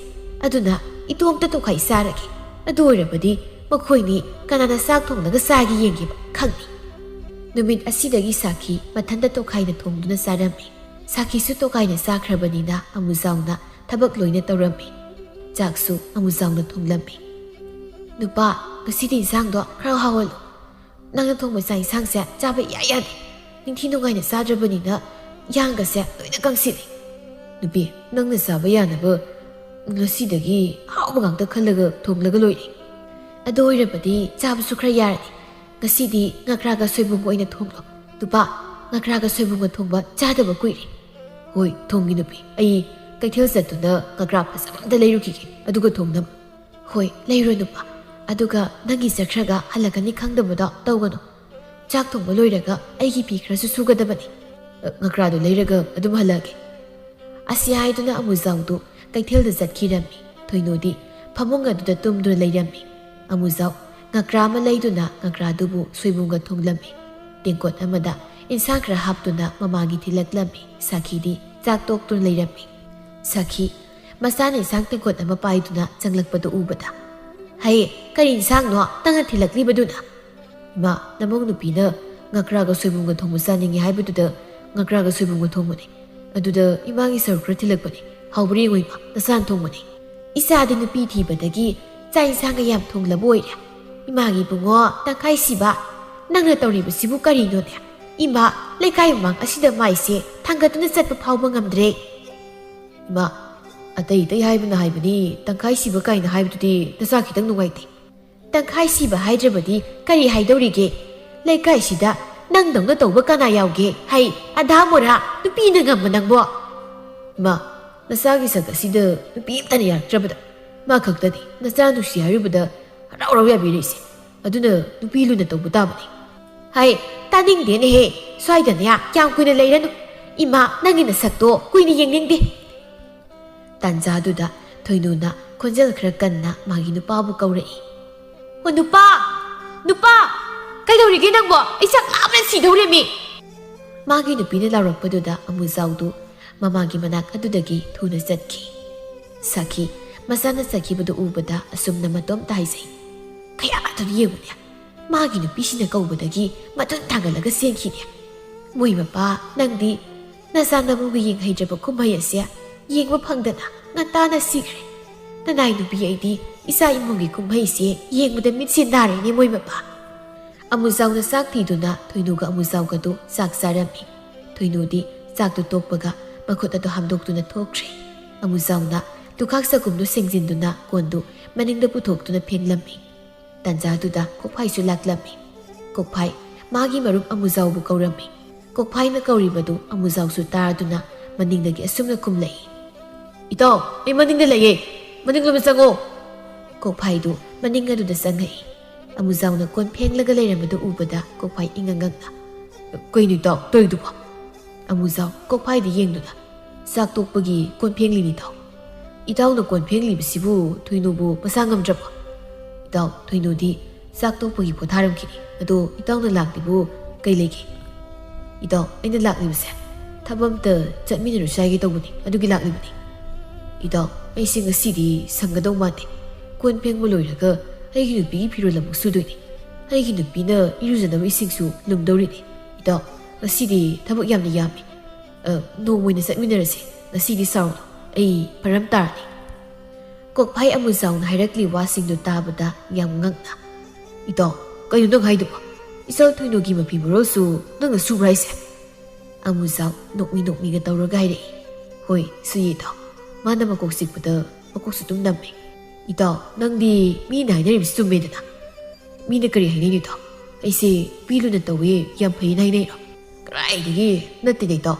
ꯑꯗꯨꯅ ꯏꯇꯣꯝꯇ ꯇꯣꯈꯥꯏ ꯆꯥꯔꯒꯦ꯫ ꯑꯗꯨ ꯑꯣꯏꯔꯕꯗꯤ ꯃꯈꯣꯏꯅꯤ ꯀꯅꯥꯅ ꯆꯥꯛ ꯊꯣꯡꯂꯒ ꯆꯥꯒꯦ ꯌꯦꯡꯒꯦꯕ ꯈꯪꯅꯤ"꯫ ꯅꯨꯃꯤꯠ ꯑꯁꯤꯗꯒꯤ ꯁꯥꯈꯤ ꯃꯊꯟꯇ ꯇꯣꯈꯥꯏꯅ ꯊꯣꯡꯗꯨꯅ ꯆꯥꯔꯝꯃꯤ꯫ ꯁꯥꯈꯤꯁꯨ ꯇꯣꯈꯥꯏꯅ ꯆꯥꯈ꯭ꯔꯕꯅꯤꯅ ꯑꯃꯨꯖꯥꯎꯅ ꯊꯕꯛ ꯂꯣꯏꯅ ꯇꯧꯔꯝꯃꯤ꯫ ꯆꯥꯛꯁꯨ ꯑꯃꯨꯖꯥꯎꯅ ꯊꯣꯡꯂꯝꯃꯤ꯫ "ꯅꯨꯄꯥ, ꯉꯁꯤꯗꯤ ꯏꯟꯁꯥꯡꯗꯣ ꯈꯔ ꯍꯥꯎꯍꯜꯂꯨ꯫ ꯅꯪꯅ ꯊꯣꯡꯕ ꯆꯥꯛ ꯏꯟꯁꯥꯡꯁꯦ ꯆꯥꯕ ꯏꯌꯥ ꯌꯥꯗꯦ꯫ ꯅꯤꯡꯊꯤ ꯅꯨꯡꯉꯥꯏꯅ ꯆꯥꯗ꯭ꯔꯕꯅꯤꯅ ꯌꯥꯡꯒꯁꯦ ꯂꯣꯏꯅ ꯀꯪꯁꯤꯜꯂꯤ"꯫ "ꯅꯨꯄꯤ, ꯅꯪꯅ ꯆꯥꯕ ꯌꯥꯅꯕ ꯉꯁꯤꯗꯒꯤ ꯑꯍꯥꯎꯕ ꯉꯥꯛꯇ ꯈꯜꯂꯒ ꯊꯣꯡꯂꯒ ꯂꯣꯏꯔꯦ꯫ ꯑꯗꯨ ꯑꯣꯏꯔꯕꯗꯤ ꯆꯥꯕꯁꯨ ꯈꯔ ꯌꯥꯔꯅꯤ꯫ ꯉꯁꯤꯗꯤ ꯉꯀ꯭ꯔꯥꯒ ꯁꯣꯏꯕꯨꯝꯒ ꯑꯣꯏꯅ ꯊꯣꯡꯂꯣ꯫ ꯅꯨꯄꯥ, ꯉꯀ꯭ꯔꯥꯒ ꯁꯣꯏꯕꯨꯝꯒ ꯊꯣꯡꯕ ꯆꯥꯗꯕ ꯀꯨꯏꯔꯦ"꯫ "ꯍꯣꯏ, ꯊꯣꯡꯒꯦ ꯅꯨꯄꯤ꯫ ꯑꯩ ꯀꯩꯊꯦꯜ ꯆꯠꯇꯨꯅ ꯉꯀ꯭ꯔꯥ ꯐꯖꯕ ꯑꯝꯇ ꯂꯩꯔꯨꯈꯤꯒꯦ, ꯑꯗꯨꯒ ꯊꯣꯡꯅꯕ"꯫ "ꯍꯣꯏ, ꯂꯩꯔꯣ ꯅꯨꯄꯥ꯫ ꯑꯗꯨꯒ ꯅꯪꯒꯤ ꯆꯠꯈ꯭ꯔꯒ ꯍꯜꯂꯛꯀꯅꯤ ꯈꯪꯗꯕꯗꯣ ꯇꯧꯒꯅꯨ꯫ ꯆꯥꯛ ꯊꯣꯡꯕ ꯂꯣꯏꯔꯒ ꯑꯩꯒꯤ ꯐꯤ ꯈꯔꯁꯨ ꯁꯨꯒꯗꯕꯅꯤ꯫ ꯑ, ꯉꯀ꯭ꯔꯥꯗꯣ ꯂꯩꯔꯒ ꯑꯗꯨꯝ ꯍꯜꯂꯛꯑꯒꯦ"꯫ ꯑꯁꯤ ꯍꯥꯏꯗꯨꯅ ꯑꯃꯨꯖꯥꯎꯗꯨ ꯀꯩꯊꯦꯜꯗ ꯆꯠꯈꯤꯔꯝꯃꯤ꯫ ꯊꯣꯏꯅꯨꯗꯤ ꯐꯃꯨꯡ ꯑꯗꯨꯗ ꯇꯨꯝꯗꯨꯅ ꯂꯩꯔꯝꯃꯤ꯫ ꯑꯃꯨꯖꯥꯎ ꯉꯀ꯭ꯔꯥ ꯑꯃ ꯂꯩꯗꯨꯅ ꯉꯀ꯭ꯔꯥꯗꯨꯕꯨ ꯁꯣꯏꯕꯨꯝꯒ ꯊꯣꯡꯂꯝꯃꯤ꯫ ꯇꯦꯡꯀꯣꯠ ꯑꯃꯗ ꯏꯟꯁꯥꯡ ꯈꯔ ꯍꯥꯞꯇꯨꯅ ꯃꯃꯥꯒꯤ ꯊꯤꯜꯂꯛꯂꯝꯃꯤ꯫ ꯁꯥꯈꯤꯗꯤ ꯆꯥꯛ ꯇꯣꯛꯇꯨꯅ ꯂꯩꯔꯝꯃꯤ꯫ ꯁꯥꯈꯤ ꯃꯆꯥꯅ ꯏꯟꯁꯥꯡ ꯇꯦꯡꯀꯣꯠ ꯑꯃ ꯄꯥꯏꯗꯨꯅ ꯆꯪꯂꯛꯄꯗꯨ ꯎꯕꯗ, "ꯍꯩ, ꯀꯔꯤ ꯏꯟꯁꯥꯡꯅꯣ ꯅꯪꯅ ꯊꯤꯜꯂꯛꯂꯤꯕꯗꯨꯅ?" "ꯏꯃꯥ, ꯅꯃꯧ ꯅꯨꯄꯤꯅ ꯉꯀ꯭ꯔꯥꯒ ꯁꯣꯏꯕꯨꯝꯒ ꯊꯣꯡꯕ ꯆꯥꯅꯤꯡꯉꯤ ꯍꯥꯏꯕꯗꯨꯗ ꯉꯀ꯭ꯔꯥꯒ ꯁꯣꯏꯕꯨꯝꯒ ꯊꯣꯡꯕꯅꯤ꯫ ꯑꯗꯨꯗ ꯏꯃꯥꯒꯤ ꯁꯔꯨꯛ ꯈꯔ ꯊꯤꯜꯂꯛꯄꯅꯤ꯫ ꯍꯥꯎꯕ꯭ꯔꯥ ꯌꯦꯡꯉꯣ ꯏꯃꯥ, ꯅꯆꯥꯅ ꯊꯣꯡꯕꯅꯤ꯫ ꯏꯆꯥꯗꯤ ꯅꯨꯄꯤ ꯊꯤꯕꯗꯒꯤ ꯆꯥꯛ ꯏꯟꯁꯥꯡꯒ ꯌꯥꯝ ꯊꯣꯡꯂꯕ ꯑꯣꯏꯔꯦ꯫ ꯏꯃꯥꯒꯤ ꯏꯕꯨꯡꯉꯣ ꯇꯪꯈꯥꯏ ꯁꯤꯕ, ꯅꯪꯅ ꯇꯧꯔꯤꯕꯁꯤꯕꯨ ꯀꯔꯤꯅꯣꯅꯦ? ꯏꯃꯥ, ꯂꯩꯀꯥꯏ ꯃꯃꯥꯡ ꯑꯁꯤꯗ ꯃꯥꯏꯁꯦ ꯊꯥꯡꯒꯠꯇꯨꯅ ꯆꯠꯄ ꯐꯥꯎꯕ ꯉꯝꯗ꯭ꯔꯦ꯫" "ꯏꯃꯥ, ꯑꯇꯩ ꯑꯇꯩ ꯍꯥꯏꯕꯅ ꯍꯥꯏꯕꯅꯤ, ꯇꯪꯈꯥꯏ ꯁꯤꯕ ꯀꯥꯏꯅ ꯍꯥꯏꯕꯗꯨꯗꯤ ꯅꯆꯥ ꯈꯤꯇꯪ ꯅꯨꯡꯉꯥꯏꯇꯦ꯫" "ꯇꯪꯈꯥꯏ ꯁꯤꯕ ꯍꯥꯏꯗ꯭ꯔꯕꯗꯤ ꯀꯔꯤ ꯍꯥꯏꯗꯧꯔꯤꯒꯦ? ꯂꯩꯀꯥꯏꯁꯤꯗ ꯅꯪꯗꯧꯅ ꯇꯧꯕ ꯀꯅꯥ ꯌꯥꯎꯒꯦ? ꯍꯩ, ꯑꯙꯥ ꯃꯣꯔꯥ, ꯅꯨꯄꯤꯅ ꯉꯝꯕ ꯅꯪꯕꯣ?" "ꯏꯃꯥ, ꯅꯆꯥꯒꯤ ꯁꯛ ꯑꯁꯤꯗ ꯅꯨꯄꯤ ꯑꯃꯇꯅ ꯌꯥꯔꯛꯇ꯭ꯔꯕꯗ ꯃꯥ ꯈꯛꯇꯅꯤ ꯅꯆꯥ ꯅꯨꯡꯁꯤ ꯍꯥꯏꯔꯨꯕꯗ ꯍꯔꯥꯎ ꯍꯔꯥꯎ ꯌꯥꯕꯤꯔꯛꯏꯁꯦ꯫ ꯑꯗꯨꯅ ꯅꯨꯄꯤ ꯂꯨꯅ ꯇꯧꯕ ꯇꯥꯕꯅꯤ꯫" "ꯍꯩ, ꯇꯥꯅꯤꯡꯗꯦꯅꯦꯍꯦ꯫ ꯁ꯭ꯋꯥꯏꯗꯅꯦ ꯀꯌꯥꯝ ꯀꯨꯏꯅ ꯂꯩꯔꯅꯨ꯫ ꯏꯃꯥ, ꯅꯪꯒꯤ ꯅꯁꯛꯇꯣ ꯀꯨꯏꯅ ꯌꯦꯡꯅꯤꯡꯗꯦ꯫" ꯇꯥꯟꯖꯥꯗꯨꯗ ꯊꯣꯏꯅꯨꯅ ꯈꯣꯟꯖꯦꯜ ꯈꯔ ꯀꯟꯅ ꯃꯥꯒꯤ ꯅꯨꯄꯥꯕꯨ ꯀꯧꯔꯛꯏ꯫ "ꯑꯣ ꯅꯨꯄꯥ! ꯅꯨꯄꯥ! ꯀꯩꯗꯧꯔꯤꯒꯦ ꯅꯪꯕꯣ? ꯑꯩ ꯆꯥꯛ ꯂꯥꯝꯅ ꯁꯤꯗꯧꯔꯦꯃꯤ!" ꯃꯥꯒꯤ ꯅꯨꯄꯤꯅ ꯂꯥꯎꯔꯛꯄꯗꯨꯗ ꯑꯃꯨꯖꯥꯎꯗꯨ ꯃꯃꯥꯒꯤ ꯃꯅꯥꯛ ꯑꯗꯨꯗꯒꯤ ꯊꯨꯅ ꯆꯠꯈꯤ꯫ ꯁꯥꯈꯤ ꯃꯆꯥꯅ ꯆꯠꯈꯤꯕꯗꯨ ꯎꯕꯗ ꯑꯁꯨꯝꯅ ꯃꯇꯣꯝꯇ ꯍꯥꯏꯖꯩ, "ꯀꯌꯥ ꯑꯗꯨꯗꯤ ꯌꯦꯡꯉꯨꯅꯦ, ꯃꯥꯒꯤ ꯅꯨꯄꯤꯁꯤꯅ ꯀꯧꯕꯗꯒꯤ ꯃꯇꯨꯟ ꯊꯥꯡꯒꯠꯂꯒ ꯆꯦꯟꯈꯤꯅꯦ꯫ ꯃꯣꯏ ꯃꯄꯥ, ꯅꯪꯗꯤ ꯅꯆꯥ ꯅꯃꯧꯒꯤ ꯌꯦꯡꯍꯩꯗ꯭ꯔꯕ ꯀꯨꯝꯍꯩ ꯑꯁꯦ ꯌꯦꯡꯕ ꯐꯪꯗꯅ ꯉꯟꯇꯥꯅ ꯁꯤꯈ꯭ꯔꯦ꯫ ꯅꯅꯥꯏ ꯅꯨꯄꯤ ꯑꯩꯗꯤ ꯏꯆꯥ ꯏꯃꯨꯡꯒꯤ ꯀꯨꯝꯍꯩꯁꯦ ꯌꯦꯡꯕꯗ ꯃꯤꯠꯁꯦ ꯅꯥꯔꯦꯅꯦ ꯃꯣꯏ ꯃꯄꯥ꯫" ꯑꯃꯨꯖꯥꯎꯅ ꯆꯥꯛ ꯊꯤꯗꯨꯅ ꯊꯣꯏꯅꯨꯒ ꯑꯃꯨꯖꯥꯎꯒꯗꯨ ꯆꯥꯛ ꯆꯥꯔꯝꯃꯤ꯫ ꯊꯣꯏꯅꯨꯗꯤ ꯆꯥꯛꯇꯨ ꯇꯣꯛꯄꯒ ꯃꯈꯨꯠ ꯑꯗꯨ ꯍꯥꯝꯗꯣꯛꯇꯨꯅ ꯊꯣꯛꯈ꯭ꯔꯦ꯫ ꯑꯃꯨꯖꯥꯎꯅ ꯇꯨꯈꯥꯛ ꯆꯒꯨꯝꯗꯨ ꯁꯦꯡꯖꯤꯟꯗꯨꯅ ꯀꯣꯟꯗꯨ ꯃꯅꯤꯡꯗ ꯄꯨꯊꯣꯛꯇꯨꯅ ꯐꯦꯡꯂꯝꯃꯤ꯫ ꯇꯥꯟꯖꯥꯗꯨꯗ ꯀꯣꯛꯐꯥꯏꯁꯨ ꯂꯥꯛꯂꯝꯃꯤ꯫ ꯀꯣꯛꯐꯥꯏ ꯃꯥꯒꯤ ꯃꯔꯨꯞ ꯑꯃꯨꯖꯥꯎꯕꯨ ꯀꯧꯔꯝꯃꯤ꯫ ꯀꯣꯛꯐꯥꯏꯅ ꯀꯧꯔꯤꯕꯗꯨ ꯑꯃꯨꯖꯥꯎꯁꯨ ꯇꯥꯗꯨꯅ ꯃꯅꯤꯡꯗꯒꯤ ꯑꯁꯨꯝꯅ ꯈꯨꯝꯂꯛꯏ, "ꯏꯇꯥꯎ, ꯑꯩ ꯃꯅꯤꯡꯗ ꯂꯩꯌꯦ, ꯃꯅꯤꯡꯂꯣꯝꯗ ꯆꯪꯉꯣ꯫" ꯀꯣꯛꯐꯥꯏꯗꯨ ꯃꯅꯤꯡ ꯑꯗꯨꯗ ꯆꯪꯉꯛꯏ꯫ ꯑꯃꯨꯖꯥꯎꯅ ꯀꯣꯟ ꯐꯦꯡꯂꯒ ꯂꯩꯔꯝꯕꯗꯨ ꯎꯕꯗ ꯀꯣꯛꯐꯥꯏ ꯏꯉꯪ ꯉꯪꯅ, "ꯀꯩꯅꯣ ꯏꯇꯥꯎ ꯇꯧꯔꯤꯗꯨꯕꯣ?" ꯑꯃꯨꯖꯥꯎ ꯀꯣꯛꯐꯥꯏꯗ ꯌꯦꯡꯗꯨꯅ, "ꯆꯥꯛ ꯇꯣꯛꯄꯒꯤ ꯀꯣꯟ ꯐꯦꯡꯂꯤꯅꯤ ꯏꯇꯥꯎ꯫" "ꯏꯇꯥꯎꯅ ꯀꯣꯟ ꯐꯦꯡꯂꯤꯕꯁꯤꯕꯨ ꯊꯣꯏꯅꯨꯕꯨ ꯃꯁꯥ ꯉꯝꯗ꯭ꯔꯕꯣ?" "ꯏꯇꯥꯎ, ꯊꯣꯏꯅꯨꯗꯤ ꯆꯥꯛ ꯇꯣꯛꯄꯒꯤ ꯄꯣꯊꯥꯔꯝꯈꯤꯅꯤ꯫ "ꯑꯗꯣ ꯏꯇꯥꯎꯅ ꯂꯥꯛꯂꯤꯕꯨ ꯀꯩ ꯂꯩꯒꯦ?" "ꯏꯇꯥꯎ, ꯑꯩꯅ ꯂꯥꯛꯂꯤꯕꯁꯦ ꯊꯕꯛ ꯑꯝꯇ ꯆꯠꯃꯤꯟꯅꯔꯨꯁꯤ ꯍꯥꯏꯒꯦ ꯇꯧꯕꯅꯤ, ꯑꯗꯨꯒꯤ ꯂꯥꯛꯂꯤꯕꯅꯤ꯫" "ꯏꯇꯥꯎ, ꯑꯩꯁꯦ ꯉꯁꯤꯗꯤ ꯁꯪꯒꯗꯧ ꯃꯥꯟꯗꯦ꯫ ꯀꯣꯟ ꯐꯦꯡꯕ ꯂꯣꯏꯔꯒ ꯑꯩꯒꯤ ꯅꯨꯄꯤꯒꯤ ꯐꯤꯔꯣꯜ ꯑꯃꯨꯛ ꯁꯨꯗꯣꯏꯅꯤ꯫ ꯑꯩꯒꯤ ꯅꯨꯄꯤꯅ ꯏꯔꯨꯖꯅꯕ ꯏꯁꯤꯡꯁꯨ ꯂꯨꯝꯗꯧꯔꯤꯅꯤ꯫ ꯏꯇꯥꯎ, ꯉꯁꯤꯗꯤ ꯊꯕꯛ ꯌꯥꯝꯅ ꯌꯥꯝꯃꯤ꯫ ꯑ, ꯅꯣꯡꯃ ꯑꯣꯏꯅ ꯆꯠꯃꯤꯟꯅꯔꯁꯤ꯫ ꯉꯁꯤꯗꯤ ꯁꯥꯎꯔꯅꯨ꯫ ꯑꯩ ꯐꯔꯝ ꯇꯥꯔꯅꯤ꯫" ꯀꯣꯛꯐꯥꯏ ꯑꯃꯨꯖꯥꯎꯅ ꯍꯥꯏꯔꯛꯂꯤ ꯋꯥꯁꯤꯡꯗꯨ ꯇꯥꯕꯗ ꯌꯥꯝ ꯉꯛꯅ, "ꯏꯇꯥꯎ, ꯀꯩꯅꯣ ꯅꯪ ꯍꯥꯏꯗꯨꯕꯣ? ꯏꯆꯜ ꯊꯣꯏꯅꯨꯒꯤ ꯃꯐꯤ ꯃꯔꯣꯜꯁꯨ ꯅꯪꯅ ꯁꯨꯕ꯭ꯔꯥ ꯍꯥꯏꯁꯦ?" ꯑꯃꯨꯖꯥꯎ ꯅꯣꯛꯃꯤ ꯅꯣꯛꯃꯤꯒ ꯇꯧꯔꯒ ꯍꯥꯏꯔꯛꯏ꯫ "ꯍꯣꯏ, ꯁꯨꯏ ꯏꯇꯥꯎ꯫ ꯃꯥꯅ ꯃꯀꯣꯛ ꯆꯤꯛꯄꯗ ꯃꯀꯣꯛꯁꯨ ꯑꯗꯨꯝ ꯅꯝꯃꯦ꯫" "ꯏꯇꯥꯎ, ꯅꯪꯗꯤ ꯃꯤꯅ ꯍꯥꯏꯅꯔꯤꯕꯁꯤ ꯆꯨꯝꯃꯦꯗꯅ?" "ꯃꯤꯅ ꯀꯔꯤ ꯍꯥꯏꯅꯩꯅꯣ ꯏꯇꯥꯎ? ꯑꯩꯁꯦ ꯄꯤ ꯂꯨꯅ ꯇꯧꯋꯦ, ꯌꯥꯝ ꯐꯩꯅ ꯍꯥꯏꯅꯩꯔꯣ? ꯀꯗꯥꯏꯗꯒꯤ ꯅꯠꯇꯦꯅꯦ ꯏꯇꯥꯎ꯫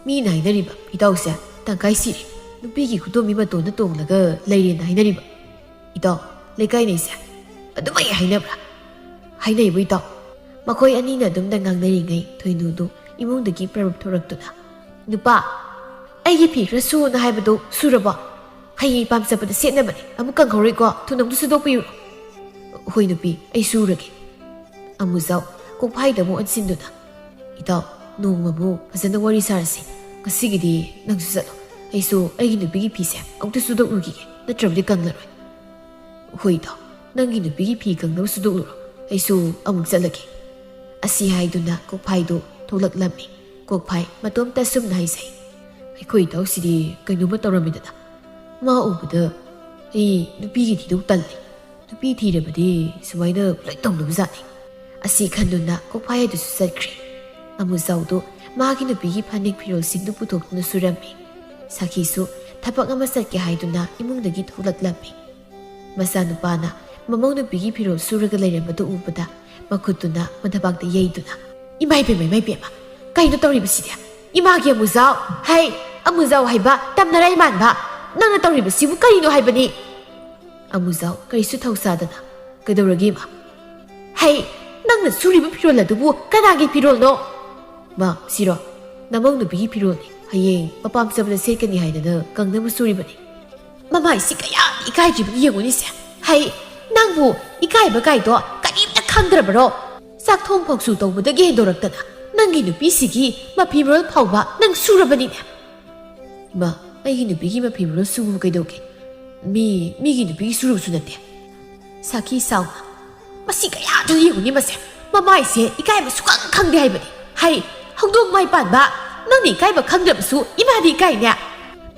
ꯃꯤꯅ ꯍꯥꯏꯅꯔꯤꯕ ꯏꯇꯥꯎꯁꯦ ꯇꯪꯈꯥꯏ ꯁꯤꯔꯦ, ꯅꯨꯄꯤꯒꯤ ꯈꯨꯗꯣꯝꯕꯤ ꯃꯇꯣꯟꯗ ꯇꯣꯡꯂꯒ ꯂꯩꯔꯦꯅ ꯍꯥꯏꯅꯔꯤꯕ꯫ ꯏꯇꯥꯎ, ꯂꯩꯀꯥꯏꯅꯩꯁꯦ ꯑꯗꯨꯃꯥꯏ ꯍꯥꯏꯅꯕ꯭ꯔꯥ?" "ꯍꯥꯏꯅꯩꯕꯨ ꯏꯇꯥꯎ꯫" ꯃꯈꯣꯏ ꯑꯅꯤꯅ ꯑꯗꯨꯝꯗ ꯉꯥꯡꯅꯔꯤꯉꯩ ꯊꯣꯏꯅꯨꯗꯨ ꯏꯃꯨꯡꯗꯒꯤ ꯄ꯭ꯔꯚꯨꯞ ꯊꯣꯔꯛꯇꯨꯅ, "ꯅꯨꯄꯥ, ꯑꯩꯒꯤ ꯐꯤ ꯈꯔ ꯁꯨꯅ ꯍꯥꯏꯕꯗꯨ ꯁꯨꯔꯕꯣ? ꯍꯌꯦꯡ ꯄꯥꯝ ꯆꯠꯄꯗ ꯁꯦꯠꯅꯕꯅꯦ꯫ ꯑꯃꯨꯛ ꯀꯪꯍꯧꯔꯣꯏꯀꯣ꯫ ꯊꯨꯅ ꯑꯃꯨꯛꯇ ꯁꯨꯗꯣꯛꯄꯤꯔꯨꯔꯣ꯫" "ꯍꯣꯏ ꯅꯨꯄꯤ, ꯑꯩ ꯁꯨꯔꯒꯦ꯫" ꯑꯃꯨꯖꯥꯎ ꯀꯣꯛꯐꯥꯏꯗ ꯑꯃꯨꯛ ꯑꯣꯟꯁꯤꯟꯗꯨꯅ, "ꯏꯇꯥꯎ, ꯅꯣꯡꯃ ꯑꯃꯨꯛ ꯐꯖꯅ ꯋꯥꯔꯤ ꯁꯥꯔꯁꯤ꯫ ꯉꯁꯤꯒꯤꯗꯤ ꯅꯪꯁꯨ ꯆꯠꯂꯣ꯫ ꯑꯩꯁꯨ ꯑꯩꯒꯤ ꯅꯨꯄꯤꯒꯤ ꯐꯤꯁꯦ ꯑꯃꯨꯛꯇ ꯁꯨꯗꯣꯛꯂꯨꯈꯤꯒꯦ, ꯅꯠꯇ꯭ꯔꯕꯗꯤ ꯀꯪꯂꯔꯣꯏ꯫" "ꯍꯣꯏ ꯏꯇꯥꯎ, ꯅꯪꯒꯤ ꯅꯨꯄꯤꯒꯤ ꯐꯤ ꯀꯪꯅꯕ ꯁꯨꯗꯣꯛꯂꯨꯔꯣ꯫ ꯑꯩꯁꯨ ꯑꯃꯨꯛ ꯆꯠꯂꯒꯦ꯫" ꯑꯁꯤ ꯍꯥꯏꯗꯨꯅ ꯀꯣꯛꯐꯥꯏꯗꯨ ꯊꯣꯛꯂꯛꯂꯝꯃꯤ꯫ ꯀꯣꯛꯐꯥꯏ ꯃꯇꯣꯝꯇ ꯑꯁꯨꯝꯅ ꯍꯥꯏꯖꯩ, "ꯑꯩꯈꯣꯏ ꯏꯇꯥꯎꯁꯤꯗꯤ ꯀꯩꯅꯣꯝꯃ ꯇꯧꯔꯝꯃꯤꯗꯅ꯫ ꯃꯥ ꯎꯕꯗ ꯑꯩ ꯅꯨꯄꯤꯒꯤ ꯊꯤꯗꯧ ꯇꯜꯂꯤ꯫ ꯅꯨꯄꯤ ꯊꯤꯔꯕꯗꯤ ꯁꯨꯃꯥꯏꯅ ꯂꯣꯏ ꯇꯧꯅꯕꯖꯥꯠꯅꯤ꯫" ꯑꯁꯤ ꯈꯟꯗꯨꯅ ꯀꯣꯛꯐꯥꯏ ꯑꯗꯨꯁꯨ ꯆꯠꯈ꯭ꯔꯦ꯫ ꯑꯃꯨꯖꯥꯎꯗꯨ ꯃꯥꯒꯤ ꯅꯨꯄꯤꯒꯤ ꯐꯅꯦꯛ ꯐꯤꯔꯣꯜꯁꯤꯡꯗꯨ ꯄꯨꯊꯣꯛꯇꯨꯅ ꯁꯨꯔꯝꯃꯤ꯫ ꯁꯥꯈꯤꯁꯨ ꯊꯕꯛ ꯑꯃ ꯆꯠꯀꯦ ꯍꯥꯏꯗꯨꯅ ꯏꯃꯨꯡꯗꯒꯤ ꯊꯣꯛꯂꯛꯂꯝꯃꯤ꯫ ꯃꯆꯥꯅꯨꯄꯥꯅ ꯃꯃꯧ ꯅꯨꯄꯤꯒꯤ ꯐꯤꯔꯣꯜ ꯁꯨꯔꯒ ꯂꯩꯔꯝꯕꯗꯨ ꯎꯕꯗ ꯃꯈꯨꯠꯇꯨꯅ ꯃꯊꯕꯥꯛꯇ ꯌꯩꯗꯨꯅ, "ꯏꯃꯥ ꯏꯕꯦꯝꯃ, ꯏꯃꯥ ꯏꯕꯦꯝꯃ, ꯀꯩꯅꯣ ꯇꯧꯔꯤꯕꯁꯤꯗꯤ? ꯏꯃꯥꯒꯤ ꯑꯃꯨꯖꯥꯎ, ꯍꯩ, ꯑꯃꯨꯖꯥꯎ ꯍꯥꯏꯕ ꯇꯝꯅꯔꯥꯏ ꯃꯥꯟꯕ, ꯅꯪꯅ ꯇꯧꯔꯤꯕꯁꯤꯕꯨ ꯀꯔꯤꯅꯣ ꯍꯥꯏꯕꯅꯤ?" ꯑꯃꯨꯖꯥꯎ ꯀꯔꯤꯁꯨ ꯊꯧꯁꯥꯗꯅ, "ꯀꯩꯗꯧꯔꯒꯦ ꯏꯃꯥ?" "ꯍꯩ, ꯅꯪꯅ ꯁꯨꯔꯤꯕ ꯐꯤꯔꯣꯜ ꯑꯗꯨꯕꯨ ꯀꯅꯥꯒꯤ ꯐꯤꯔꯣꯜꯅꯣ?" "ꯃꯥ, ꯁꯤꯔꯣ? ꯅꯃꯧ ꯅꯨꯄꯤꯒꯤ ꯐꯤꯔꯣꯜꯅꯤ꯫ ꯍꯌꯦꯡ ꯃꯄꯥꯝ ꯆꯠꯄꯗ ꯁꯦꯠꯀꯅꯤ ꯍꯥꯏꯗꯅ ꯀꯪꯅꯕ ꯁꯨꯔꯤꯕꯅꯤ꯫" "ꯃꯃꯥꯏꯁꯤ ꯀꯌꯥ ꯏꯀꯥꯏꯗ꯭ꯔꯤꯕꯅꯤ ꯌꯦꯡꯉꯨꯅꯦꯁꯦ꯫ ꯍꯩ, ꯅꯪꯕꯨ ꯏꯀꯥꯏꯕ ꯀꯥꯏꯗꯣ ꯀꯔꯤꯝꯇ ꯈꯪꯗ꯭ꯔꯕꯔꯣ? ꯆꯥꯛ ꯊꯣꯡ ꯐꯥꯎꯁꯨ ꯇꯧꯕꯗꯒꯤ ꯍꯦꯟꯗꯣꯔꯛꯇꯅ ꯅꯪꯒꯤ ꯅꯨꯄꯤꯁꯤꯒꯤ ꯃꯐꯤ ꯃꯔꯣꯜ ꯐꯥꯎꯕ ꯅꯪ ꯁꯨꯔꯕꯅꯤꯅꯦ꯫ ꯏꯃꯥ, ꯑꯩꯒꯤ ꯅꯨꯄꯤꯒꯤ ꯃꯐꯤ ꯃꯔꯣꯜ ꯁꯨꯕꯕꯨ ꯀꯩꯗꯧꯒꯦ? ꯃꯤ, ꯃꯤꯒꯤ ꯅꯨꯄꯤꯒꯤ ꯁꯨꯔꯨꯕꯁꯨ ꯅꯠꯇꯦ꯫ ꯁꯥꯈꯤ ꯁꯥꯎꯅ, "ꯃꯁꯤ ꯀꯌꯥꯗꯨ ꯌꯦꯡꯉꯨꯅꯦ ꯃꯁꯦ꯫ ꯃꯃꯥꯏꯁꯦ ꯏꯀꯥꯏꯕ ꯁꯨꯈꯪ ꯈꯪꯗꯦ ꯍꯥꯏꯕꯅꯤ꯫ ꯍꯩ, ꯍꯧꯗꯣꯡ ꯃꯥꯏ ꯄꯥꯟꯕ, ꯅꯪꯅ ꯏꯀꯥꯏꯕ ꯈꯪꯗ꯭ꯔꯕꯁꯨ ꯏꯃꯥꯗꯤ ꯏꯀꯥꯏꯅꯦ"꯫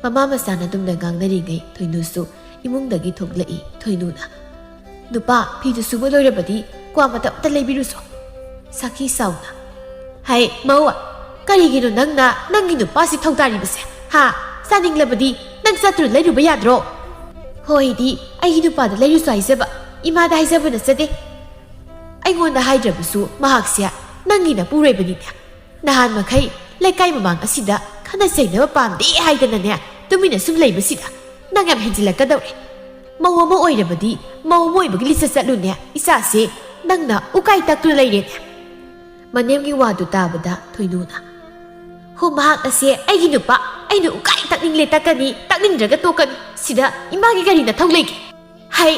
ꯃꯃꯥ ꯃꯆꯥꯅ ꯑꯗꯨꯝꯅ ꯉꯥꯡꯅꯔꯤꯉꯩ ꯊꯣꯏꯅꯨꯁꯨ ꯏꯃꯨꯡꯗꯒꯤ ꯊꯣꯛꯂꯛꯏ꯫ ꯊꯣꯏꯅꯨꯅ, "ꯅꯨꯄꯥ, ꯐꯤꯗꯨ ꯁꯨꯕ ꯂꯣꯏꯔꯕꯗꯤ ꯀ꯭ꯋꯥ ꯃꯇꯞ ꯑꯝꯇ ꯂꯩꯕꯤꯔꯨꯁꯣ"꯫ ꯁꯥꯈꯤ ꯁꯥꯎꯅ, "ꯍꯩ, ꯃꯧ, ꯀꯔꯤꯒꯤꯅꯣ ꯅꯪꯅ ꯅꯪꯒꯤ ꯅꯨꯄꯥꯁꯤ ꯊꯧꯗꯥꯔꯤꯕꯁꯦ? ꯍꯥ? ꯆꯥꯅꯤꯡꯂꯕꯗꯤ ꯅꯪ ꯆꯠꯇꯨꯅ ꯂꯩꯔꯨꯕ ꯌꯥꯗ꯭ꯔꯣ?" "ꯍꯣꯏꯗꯤ, ꯑꯩꯒꯤ ꯅꯨꯄꯥꯗ ꯂꯩꯔꯨꯁꯣ ꯍꯥꯏꯖꯕ, ꯏꯃꯥꯗ ꯍꯥꯏꯖꯕ ꯅꯠꯆꯗꯦ꯫ ꯑꯩꯉꯣꯟꯗ ꯍꯥꯏꯗ꯭ꯔꯕꯁꯨ ꯃꯍꯥꯛꯁꯦ ꯅꯪꯒꯤ ꯅꯄꯨꯔꯣꯏꯕꯅꯤꯅꯦ꯫ ꯅꯍꯥꯟ ꯃꯈꯩ ꯂꯩꯀꯥꯏ ꯃꯃꯥꯡ ꯑꯁꯤꯗ ꯈꯠꯅ ꯆꯩꯅꯕ ꯄꯥꯝꯗꯦ ꯍꯥꯏꯗꯅꯅꯦ ꯇꯨꯃꯤꯟꯅ ꯁꯨꯝ ꯂꯩꯕꯁꯤꯗ ꯅꯪ ꯌꯥꯝ ꯍꯦꯟꯖꯤꯜꯂꯛꯀꯗꯧꯔꯦ꯫ ꯃꯧ ꯑꯃ ꯑꯣꯏꯔꯕꯗꯤ ꯃꯧ ꯑꯃ ꯑꯣꯏꯕꯒꯤ ꯂꯤꯆꯠ ꯆꯠꯂꯨꯅꯦ, ꯏꯆꯥꯁꯦ ꯅꯪꯅ ꯎꯀꯥꯏ ꯇꯛꯇꯨꯅ ꯂꯩꯔꯦꯅꯦ"꯫ ꯃꯅꯦꯝꯒꯤ ꯋꯥꯗꯨ ꯇꯥꯕꯗ ꯊꯣꯏꯅꯨꯅ, "ꯍꯣ, ꯃꯍꯥꯛ ꯑꯁꯦ ꯑꯩꯒꯤ ꯅꯨꯄꯥ, ꯑꯩꯅ ꯎꯀꯥꯏ ꯇꯛꯅꯤꯡꯂꯦ ꯇꯛꯀꯅꯤ, ꯇꯛꯅꯤꯡꯗ꯭ꯔꯒ ꯇꯣꯛꯀꯅꯤ꯫ ꯁꯤꯗ ꯏꯃꯥꯒꯤ ꯀꯔꯤ ꯅꯊꯧ ꯂꯩꯒꯦ? ꯍꯩ,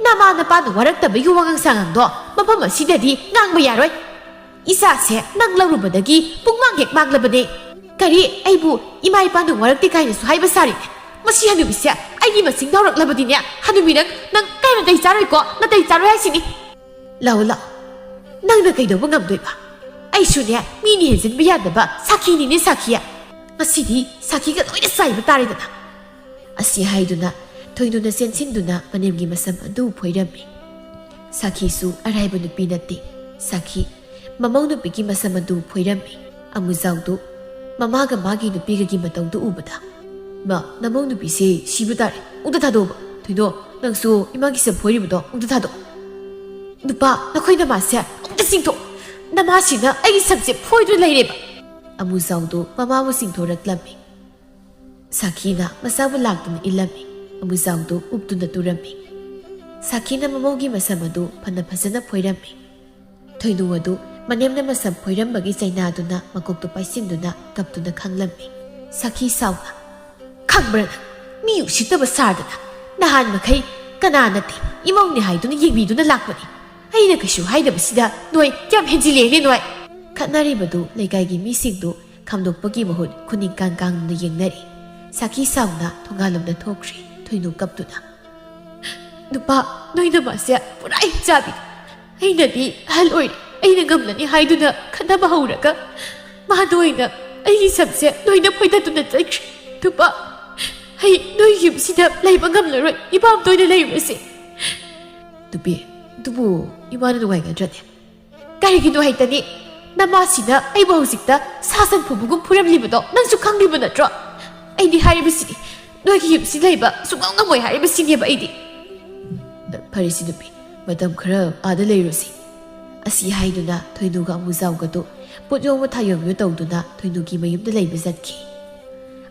ꯅꯃꯥ ꯅꯄꯥꯅ ꯋꯥꯔꯛꯇꯕꯒꯤ ꯋꯥꯉꯥꯡ ꯁꯉꯥꯡꯗꯣ ꯃꯐꯝ ꯑꯁꯤꯗꯗꯤ ꯉꯥꯡꯕ ꯌꯥꯔꯣꯏ꯫ ꯏꯆꯥꯁꯦ ꯅꯪ ꯂꯧꯔꯨꯕꯗꯒꯤ ꯄꯨꯡꯃꯥꯡ ꯍꯦꯛ ꯃꯥꯡꯂꯕꯅꯦ꯫ ꯀꯔꯤ, ꯑꯩꯕꯨ ꯏꯃꯥ ꯏꯄꯥꯅ ꯋꯥꯔꯛꯇꯦ ꯀꯥꯏꯅꯁꯨ ꯍꯥꯏꯕ ꯁꯥꯔꯤꯅꯦ? ꯃꯁꯤ ꯍꯅꯨꯕꯤꯁꯦ ꯑꯩꯒꯤ ꯃꯁꯤꯡ ꯌꯥꯎꯔꯛꯂꯕꯗꯤꯅꯦ, ꯍꯅꯨꯕꯤ ꯅꯪ, ꯅꯪ ꯀꯥꯏ ꯅꯥꯇꯩ ꯆꯥꯔꯣꯏꯀꯣ, ꯅꯥꯇꯩ ꯆꯥꯔꯣꯏ ꯍꯥꯏꯁꯤꯅꯤ"꯫ "ꯂꯥꯛꯑꯣ, ꯂꯥꯛꯑꯣ꯫ ꯅꯪꯅ ꯀꯩꯗꯧꯕ ꯉꯝꯗꯣꯏꯕ? ꯑꯩꯁꯨꯅꯦ, ꯃꯤꯅꯤ ꯍꯦꯟꯖꯤꯟꯕ ꯌꯥꯗꯕ ꯁꯥꯈꯤꯅꯤꯅꯦ, ꯁꯥꯈꯤ꯫ ꯉꯁꯤꯗꯤ ꯁꯥꯈꯤꯒ ꯂꯣꯏꯅ ꯆꯥꯏꯕ ꯇꯥꯔꯦꯗꯅ"꯫ ꯑꯁꯤ ꯍꯥꯏꯗꯨꯅ ꯊꯣꯏꯅꯨꯅ ꯆꯦꯟꯁꯤꯟꯗꯨꯅ ꯃꯅꯦꯝꯒꯤ ꯃꯁꯝ ꯑꯗꯨ ꯐꯣꯏꯔꯝꯃꯤ꯫ ꯁꯥꯈꯤꯁꯨ ꯑꯔꯥꯏꯕ ꯅꯨꯄꯤ ꯅꯠꯇꯦ꯫ ꯁꯥꯈꯤ, ꯃꯃꯧ ꯅꯨꯄꯤꯒꯤ ꯃꯁꯝ ꯑꯗꯨ ꯐꯣꯏꯔꯝꯃꯤ꯫ ꯑꯃꯨꯖꯥꯎꯗꯨ ꯃꯃꯥꯒ ꯃꯥꯒꯤ ꯅꯨꯄꯤꯒꯒꯤ ꯃꯇꯧꯗꯨ ꯎꯕꯗ, "ꯃꯥ, ꯅꯃꯧ ꯅꯨꯄꯤꯁꯦ ꯁꯤꯕ ꯇꯥꯔꯦ꯫ ꯑꯃꯨꯛꯇ ꯊꯥꯗꯣꯛꯑꯣꯕ꯫ ꯊꯣꯏꯅꯣ, ꯅꯪꯁꯨ ꯏꯃꯥꯒꯤ ꯁꯝ ꯐꯣꯏꯔꯤꯕꯗꯣ ꯑꯃꯨꯛꯇ ꯊꯥꯗꯣꯛꯑꯣ꯫ ꯅꯨꯄꯥ, ꯅꯈꯣꯏ ꯅꯃꯥꯁꯦ ꯑꯃꯨꯛꯇ ꯆꯤꯡꯊꯣꯛ꯫ ꯅꯃꯥꯁꯤꯅ ꯑꯩꯒꯤ ꯁꯝꯁꯦ ꯐꯣꯏꯗꯨꯅ ꯂꯩꯔꯦꯕ"꯫ ꯑꯃꯨꯖꯥꯎꯗꯨ ꯃꯃꯥꯕꯨ ꯆꯤꯡꯊꯣꯔꯛꯂꯝꯃꯤ꯫ ꯁꯥꯈꯤꯅ ꯃꯆꯥꯕꯨ ꯂꯥꯛꯇꯨꯅ ꯏꯜꯂꯝꯃꯤ꯫ ꯑꯃꯨꯖꯥꯎꯗꯨ ꯎꯞꯇꯨꯅ ꯇꯨꯔꯝꯃꯤ꯫ ꯁꯥꯈꯤꯅ ꯃꯃꯧꯒꯤ ꯃꯁꯝ ꯑꯗꯨ ꯐꯅ ꯐꯖꯅ ꯐꯣꯏꯔꯝꯃꯤ꯫ ꯊꯣꯏꯅꯨ ꯑꯗꯨ ꯃꯅꯦꯝꯅ ꯃꯁꯝ ꯐꯣꯏꯔꯝꯕꯒꯤ ꯆꯩꯅꯥꯗꯨꯅ ꯃꯀꯣꯛꯇꯨ ꯄꯥꯏꯁꯤꯟꯗꯨꯅ ꯀꯞꯇꯨꯅ ꯈꯥꯡꯂꯝꯃꯤ꯫ ꯁꯥꯈꯤ ꯁꯥꯎꯅ, "ꯈꯪꯕ꯭ꯔꯥ ꯅꯪ? ꯃꯤ ꯎꯁꯤꯠꯇꯕ ꯁꯥꯗꯅ ꯅꯍꯥꯟ ꯃꯈꯩ ꯀꯅꯥ ꯅꯠꯇꯦ, ꯏꯃꯧꯅꯦ ꯍꯥꯏꯗꯨꯅ ꯌꯦꯡꯕꯤꯗꯨꯅ ꯂꯥꯛꯄꯅꯤ꯫ ꯑꯩꯅ ꯀꯩꯁꯨ ꯍꯥꯏꯗꯕꯁꯤꯗ ꯅꯣꯏ ꯀꯌꯥꯝ ꯍꯦꯟꯖꯤꯜꯂꯦꯅꯦ ꯅꯣꯏ꯫ ꯈꯠꯅꯔꯤꯕꯗꯨ ꯂꯩꯀꯥꯏꯒꯤ ꯃꯤꯁꯤꯡꯗꯨ ꯈꯥꯝꯗꯣꯛꯄꯒꯤ ꯃꯍꯨꯠ ꯈꯨꯅꯤꯡ ꯀꯥꯡ ꯀꯥꯡꯗꯨꯅ ꯌꯦꯡꯅꯔꯤ꯫ ꯁꯥꯈꯤ ꯁꯥꯎꯅ ꯊꯣꯡꯒꯥꯜꯂꯣꯝꯗ ꯊꯣꯛꯈ꯭ꯔꯦ ꯊꯣꯏꯅꯨ ꯀꯞꯇꯨꯅ꯫ "ꯅꯨꯄꯥ, ꯅꯣꯏ ꯅꯃꯥꯁꯦ ꯄꯨꯔꯥ ꯍꯤꯡꯆꯥꯕꯤꯅꯤ꯫ ꯑꯩꯅꯗꯤ ꯑꯍꯜ ꯑꯣꯏꯔꯦ, ꯑꯩꯅ ꯉꯝꯂꯅꯤ ꯍꯥꯏꯗꯨꯅ ꯈꯠꯅꯕ ꯍꯧꯔꯒ ꯃꯥꯗ ꯑꯣꯏꯅ ꯑꯩꯒꯤ ꯁꯝꯁꯦ ꯂꯣꯏꯅ ꯐꯣꯏꯗꯠꯇꯨꯅ ꯆꯠꯈ꯭ꯔꯦ꯫ ꯅꯨꯄꯥ, ꯑꯩ ꯅꯣꯏ ꯌꯨꯝꯁꯤꯗ ꯂꯩꯕ ꯉꯝꯂꯔꯣꯏ, ꯏꯄꯥꯝꯗ ꯑꯣꯏꯅ ꯂꯩꯔꯨꯔꯁꯦ꯫" "ꯅꯨꯄꯤ, ꯑꯗꯨꯕꯨ ꯏꯃꯥꯅ ꯅꯨꯡꯉꯥꯏꯒꯗ꯭ꯔꯅꯦ?" "ꯀꯔꯤꯒꯤꯅꯣ ꯍꯥꯏꯇꯅꯤ? ꯅꯃꯥꯁꯤꯅ ꯑꯩꯕꯨ ꯍꯧꯖꯤꯛꯇ ꯁꯥ ꯁꯟ ꯐꯨꯕꯒꯨꯝ ꯐꯨꯔꯝꯂꯤꯕꯗꯣ ꯅꯪꯁꯨ ꯈꯪꯂꯤꯕ ꯅꯠꯇ꯭ꯔꯣ? ꯑꯩꯗꯤ ꯍꯥꯏꯔꯤꯕꯁꯤꯅꯤ, ꯅꯣꯏꯒꯤ ꯌꯨꯝꯁꯤ ꯂꯩꯕ ꯁꯨꯡꯉꯝ ꯉꯝꯃꯣꯏ ꯍꯥꯏꯔꯤꯕꯁꯤꯅꯦꯕ ꯑꯩꯗꯤ꯫" "ꯐꯔꯦꯁꯤ ꯅꯨꯄꯤ, ꯃꯇꯝ ꯈꯔ ꯑꯥꯗ ꯂꯩꯔꯨꯁꯤ꯫" ꯑꯁꯤ ꯍꯥꯏꯗꯨꯅ ꯊꯣꯏꯅꯨꯒ ꯑꯃꯨꯖꯥꯎꯒꯗꯨ ꯄꯣꯠ ꯌꯣꯝꯕ ꯊꯥꯌꯣꯝ ꯌꯣ ꯇꯧꯗꯨꯅ ꯊꯣꯏꯅꯨꯒꯤ ꯃꯌꯨꯝꯗ ꯂꯩꯕ ꯆꯠꯈꯤ꯫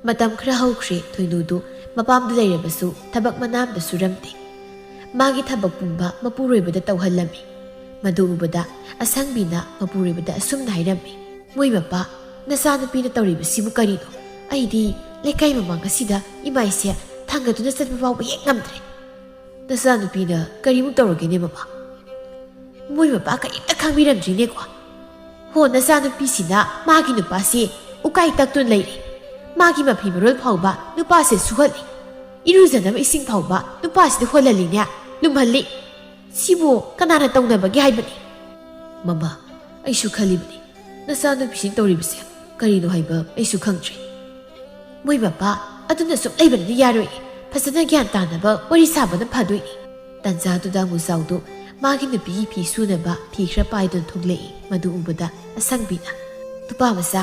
ꯃꯇꯝ ꯈꯔ ꯍꯧꯈ꯭ꯔꯦ꯫ ꯊꯣꯏꯅꯨꯗꯨ ꯃꯄꯥꯝꯗ ꯂꯩꯔꯕꯁꯨ ꯊꯕꯛ ꯃꯅꯥ ꯑꯃꯇ ꯁꯨꯔꯝꯗꯦ꯫ ꯃꯥꯒꯤ ꯊꯕꯛ ꯄꯨꯝꯕ ꯃꯄꯨꯔꯣꯏꯕꯗ ꯇꯧꯍꯜꯂꯝꯃꯤ꯫ ꯃꯗꯨ ꯎꯕꯗ ꯑꯁꯪꯕꯤꯅ ꯃꯄꯨꯔꯣꯏꯕꯗ ꯑꯁꯨꯝꯅ ꯍꯥꯏꯔꯝꯃꯤ, "ꯃꯣꯏ ꯃꯄꯥ, ꯅꯆꯥꯅꯨꯄꯤꯅ ꯇꯧꯔꯤꯕꯁꯤꯕꯨ ꯀꯔꯤꯅꯣ? ꯑꯩꯗꯤ ꯂꯩꯀꯥꯏ ꯃꯃꯥꯡ ꯑꯁꯤꯗ ꯏꯃꯥꯏꯁꯦ ꯊꯥꯡꯒꯠꯇꯨꯅ ꯆꯠꯄ ꯐꯥꯎꯕ ꯍꯦꯛ ꯉꯝꯗ꯭ꯔꯦ꯫ ꯅꯆꯥꯅꯨꯄꯤꯅ ꯀꯔꯤꯃꯨꯛ ꯇꯧꯔꯒꯦꯅꯦ ꯃꯃꯥ?" "ꯃꯣꯏ ꯃꯄꯥ ꯀꯔꯤꯝꯇ ꯈꯪꯕꯤꯔꯝꯗ꯭ꯔꯤꯅꯦꯀꯣ꯫ ꯍꯣ, ꯅꯆꯥꯅꯨꯄꯤꯁꯤꯅ ꯃꯥꯒꯤ ꯅꯨꯄꯥꯁꯤ ꯎꯀꯥꯏ ꯇꯛꯇꯨꯅ ꯂꯩꯔꯦ꯫ ꯃꯥꯒꯤ ꯃꯐꯤ ꯃꯔꯣꯜ ꯐꯥꯎꯕ ꯅꯨꯄꯥꯁꯦ ꯁꯨꯍꯜꯂꯤ꯫ ꯏꯔꯨꯖꯅꯕ ꯏꯁꯤꯡ ꯐꯥꯎꯕ ꯅꯨꯄꯥꯁꯤꯗ ꯍꯣꯜꯍꯜꯂꯤꯅꯦ, ꯂꯨꯝꯍꯜꯂꯤ꯫ ꯁꯤꯕꯨ ꯀꯅꯥꯅ ꯇꯧꯅꯕꯒꯦ ꯍꯥꯏꯕꯅꯤ?" "ꯃꯃꯥ, ꯑꯩꯁꯨ ꯈꯜꯂꯤꯕꯅꯤ, ꯅꯆꯥꯅꯨꯄꯤꯁꯤꯡ ꯇꯧꯔꯤꯕꯁꯦ ꯀꯔꯤꯅꯣ ꯍꯥꯏꯕ ꯑꯩꯁꯨ ꯈꯪꯗ꯭ꯔꯦ꯫ ꯃꯣꯏ ꯃꯄꯥ ꯑꯗꯨꯅ ꯁꯨꯝ ꯂꯩꯕꯅꯗꯤ ꯌꯥꯔꯣꯏ꯫ ꯐꯖꯅ ꯒ꯭ꯌꯥꯟ ꯇꯥꯅꯕ ꯋꯥꯔꯤ ꯁꯥꯕꯅ ꯐꯗꯣꯏꯅꯤ꯫" ꯇꯟꯖꯥꯗꯨꯗ ꯃꯨꯖꯥꯎꯗꯨ ꯃꯥꯒꯤ ꯅꯨꯄꯤꯒꯤ ꯐꯤ ꯁꯨꯅꯕ ꯐꯤ ꯈꯔ ꯄꯥꯏꯗꯨꯅ ꯊꯣꯛꯂꯛꯏ꯫ ꯃꯗꯨ ꯎꯕꯗ ꯑꯁꯪꯕꯤꯅ, "ꯅꯨꯄꯥ ꯃꯆꯥ,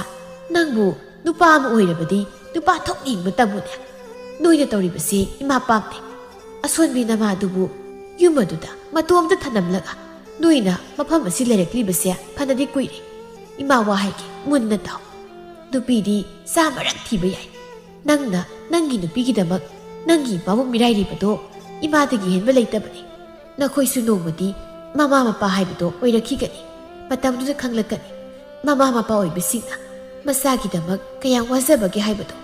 ꯅꯪꯕꯨ ꯅꯨꯄꯥ ꯑꯃ ꯑꯣꯏꯔꯕꯗꯤ ꯅꯨꯄꯥ ꯊꯣꯛꯅ ꯍꯤꯡꯕ ꯇꯝꯃꯨꯅꯦ꯫ ꯅꯣꯏꯅ ꯇꯧꯔꯤꯕꯁꯤ ꯏꯃꯥ ꯄꯥꯝꯗꯦ꯫ ꯑꯁꯣꯟꯕꯤ ꯅꯃꯥꯗꯨꯕꯨ ꯌꯨꯝ ꯑꯗꯨꯗ ꯃꯇꯣꯝꯇ ꯊꯅꯝꯂꯒ ꯅꯣꯏꯅ ꯃꯐꯝ ꯑꯁꯤ ꯂꯩꯔꯛꯂꯤꯕꯁꯦ ꯐꯅꯗꯤ ꯀꯨꯏꯔꯦ꯫ ꯏꯃꯥ ꯋꯥ ꯍꯥꯏꯒꯦ, ꯃꯨꯟꯅ ꯇꯥꯎ꯫ ꯅꯨꯄꯤꯗꯤ ꯆꯥꯝꯃꯔꯛ ꯊꯤꯕ ꯌꯥꯏ꯫ ꯅꯪꯅ ꯅꯪꯒꯤ ꯅꯨꯄꯤꯒꯤꯗꯃꯛ ꯅꯪꯒꯤ ꯏꯄꯥꯕꯨ ꯃꯤꯔꯥꯏꯔꯤꯕꯗꯣ ꯏꯃꯥꯗꯒꯤ ꯍꯦꯟꯕ ꯂꯩꯇꯕꯅꯤ꯫ ꯅꯈꯣꯏꯁꯨ ꯅꯣꯡꯃꯗꯤ ꯃꯃꯥ ꯃꯄꯥ ꯍꯥꯏꯕꯗꯣ ꯑꯣꯏꯔꯛꯈꯤꯒꯅꯤ꯫ ꯃꯇꯝꯗꯨꯗ ꯈꯪꯂꯛꯀꯅꯤ, ꯃꯃꯥ ꯃꯄꯥ ꯑꯣꯏꯕꯁꯤꯡꯅ ꯃꯆꯥꯒꯤꯗꯃꯛ ꯀꯌꯥꯝ ꯋꯥꯖꯕꯒꯦ ꯍꯥꯏꯕꯗꯣ꯫"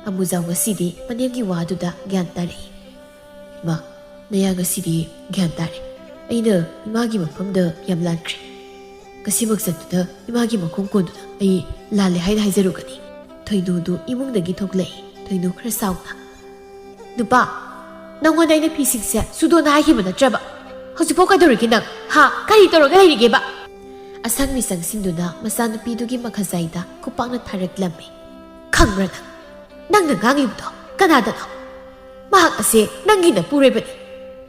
ꯑꯃꯨꯖꯥꯎ ꯉꯁꯤꯗꯤ ꯃꯅꯦꯝꯒꯤ ꯋꯥꯗꯨꯗ ꯒ꯭ꯌꯥꯟ ꯇꯥꯔꯛꯏ꯫ "ꯏꯃꯥ, "ꯅꯌꯥ, ꯉꯁꯤꯗꯤ ꯒ꯭ꯌꯥꯟ ꯇꯥꯔꯦ꯫ ꯑꯩꯅ ꯏꯃꯥꯒꯤ ꯃꯐꯝꯗ ꯌꯥꯝ ꯂꯥꯟꯈ꯭ꯔꯦ꯫ ꯉꯁꯤꯃꯛ ꯆꯠꯇꯨꯅ ꯏꯃꯥꯒꯤ ꯃꯈꯣꯡ ꯀꯣꯟꯗꯨꯅ ꯑꯩ ꯂꯥꯜꯂꯦ ꯍꯥꯏꯅ ꯍꯥꯏꯖꯔꯨꯒꯅꯤ꯫" ꯊꯣꯏꯅꯨꯗꯨ ꯏꯃꯨꯡꯗꯒꯤ ꯊꯣꯛꯂꯛꯏ꯫ ꯊꯣꯏꯅꯨ ꯈꯔ ꯁꯥꯎꯅ, "ꯅꯨꯄꯥ, ꯅꯪꯉꯣꯟꯗ ꯑꯩꯅ ꯐꯤꯁꯤꯡꯁꯦ ꯁꯨꯗꯣꯅ ꯍꯥꯏꯈꯤꯕ ꯅꯠꯇ꯭ꯔꯕ? ꯍꯧꯖꯤꯛꯐꯥꯎ ꯀꯩꯗꯧꯔꯤꯒꯦ ꯅꯪ? ꯍꯥ? ꯀꯔꯤ ꯇꯧꯔꯒ ꯂꯩꯔꯤꯒꯦꯕ?" ꯑꯁꯪ ꯃꯤꯆꯪꯁꯤꯡꯗꯨꯅ ꯃꯆꯥꯅꯨꯄꯤꯗꯨꯒꯤ ꯃꯈꯖꯥꯏꯗ ꯈꯨꯄꯥꯛꯅ ꯊꯥꯔꯛꯂꯝꯃꯤ꯫ "ꯈꯪꯕ꯭ꯔꯥ ꯅꯪ? ꯅꯪꯅ ꯉꯥꯡꯂꯤꯕꯗꯣ ꯀꯅꯥꯗꯅꯣ? ꯃꯍꯥꯛ ꯑꯁꯦ ꯅꯪꯒꯤ ꯅꯄꯨꯔꯣꯏꯕꯅꯤ꯫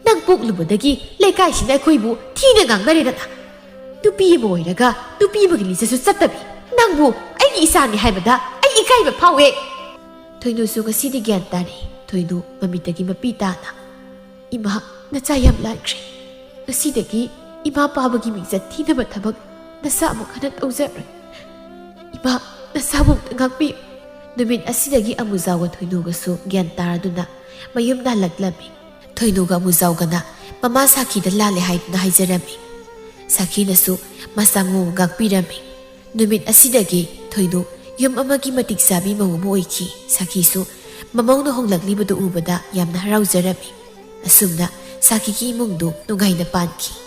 ꯅꯪ ꯄꯣꯛꯂꯨꯕꯗꯒꯤ ꯂꯩꯀꯥꯏꯁꯤꯅ ꯑꯩꯈꯣꯏꯕꯨ ꯊꯤꯅ ꯉꯥꯡꯅꯔꯦꯗꯅ꯫ ꯅꯨꯄꯤ ꯑꯃ ꯑꯣꯏꯔꯒ ꯅꯨꯄꯤ ꯑꯃꯒꯤ ꯂꯤꯆꯠꯁꯨ ꯆꯠꯇꯕꯤ ꯅꯪꯕꯨ ꯑꯩꯒꯤ ꯏꯆꯥꯅꯤ ꯍꯥꯏꯕꯗ ꯑꯩ ꯏꯀꯥꯏꯕ ꯐꯥꯎꯋꯦ꯫" ꯊꯣꯏꯅꯨꯁꯨ ꯉꯁꯤꯗꯤ ꯒ꯭ꯌꯥꯟ ꯇꯥꯔꯦ꯫ ꯊꯣꯏꯅꯨ ꯃꯃꯤꯠꯇꯒꯤ ꯃꯄꯤ ꯇꯥꯅ, "ꯏꯃꯥ, ꯅꯆꯥ ꯌꯥꯝ ꯂꯥꯟꯈ꯭ꯔꯦ꯫ ꯉꯁꯤꯗꯒꯤ ꯏꯃꯥ ꯄꯥꯕꯒꯤ ꯃꯤꯡꯆꯠ ꯊꯤꯅꯕ ꯊꯕꯛ ꯅꯆꯥ ꯑꯃꯨꯛ ꯍꯟꯅ ꯇꯧꯖꯔꯣꯏ꯫ ꯏꯃꯥ, ꯅꯆꯥꯕꯨ ꯑꯃꯨꯛꯇ ꯉꯥꯛꯄꯤꯌꯨ꯫" ꯅꯨꯃꯤꯠ ꯑꯁꯤꯗꯒꯤ ꯑꯃꯨꯖꯥꯎꯒ ꯊꯣꯏꯅꯨꯒꯁꯨ ꯒ꯭ꯌꯥꯟ ꯇꯥꯔꯗꯨꯅ ꯃꯌꯨꯝꯗ ꯍꯜꯂꯛꯂꯝꯃꯤ꯫ ꯊꯣꯏꯅꯨꯒ ꯑꯃꯨꯖꯥꯎꯒꯅ ꯃꯃꯥ ꯁꯥꯈꯤꯗ ꯂꯥꯜꯂꯦ ꯍꯥꯏꯗꯨꯅ ꯍꯥꯏꯖꯔꯝꯃꯤ꯫ ꯁꯥꯈꯤꯅꯁꯨ ꯃꯆꯥ ꯃꯎ ꯉꯥꯛꯄꯤꯔꯝꯃꯤ꯫ ꯅꯨꯃꯤꯠ ꯑꯁꯤꯗꯒꯤ ꯊꯣꯏꯅꯨ ꯌꯨꯝ ꯑꯃꯒꯤ ꯃꯇꯤꯛ ꯆꯥꯕꯤ ꯃꯧ ꯑꯃ ꯑꯣꯏꯈꯤ꯫ ꯁꯥꯈꯤꯁꯨ ꯃꯃꯧꯅ ꯍꯣꯡꯂꯛꯂꯤꯕꯗꯨ ꯎꯕꯗ ꯌꯥꯝꯅ ꯍꯔꯥꯎꯖꯔꯝꯃꯤ꯫ ꯑꯁꯨꯝꯅ ꯁꯥꯈꯤꯒꯤ ꯏꯃꯨꯡꯗꯨ ꯅꯨꯡꯉꯥꯏꯅ ꯄꯥꯟꯈꯤ꯫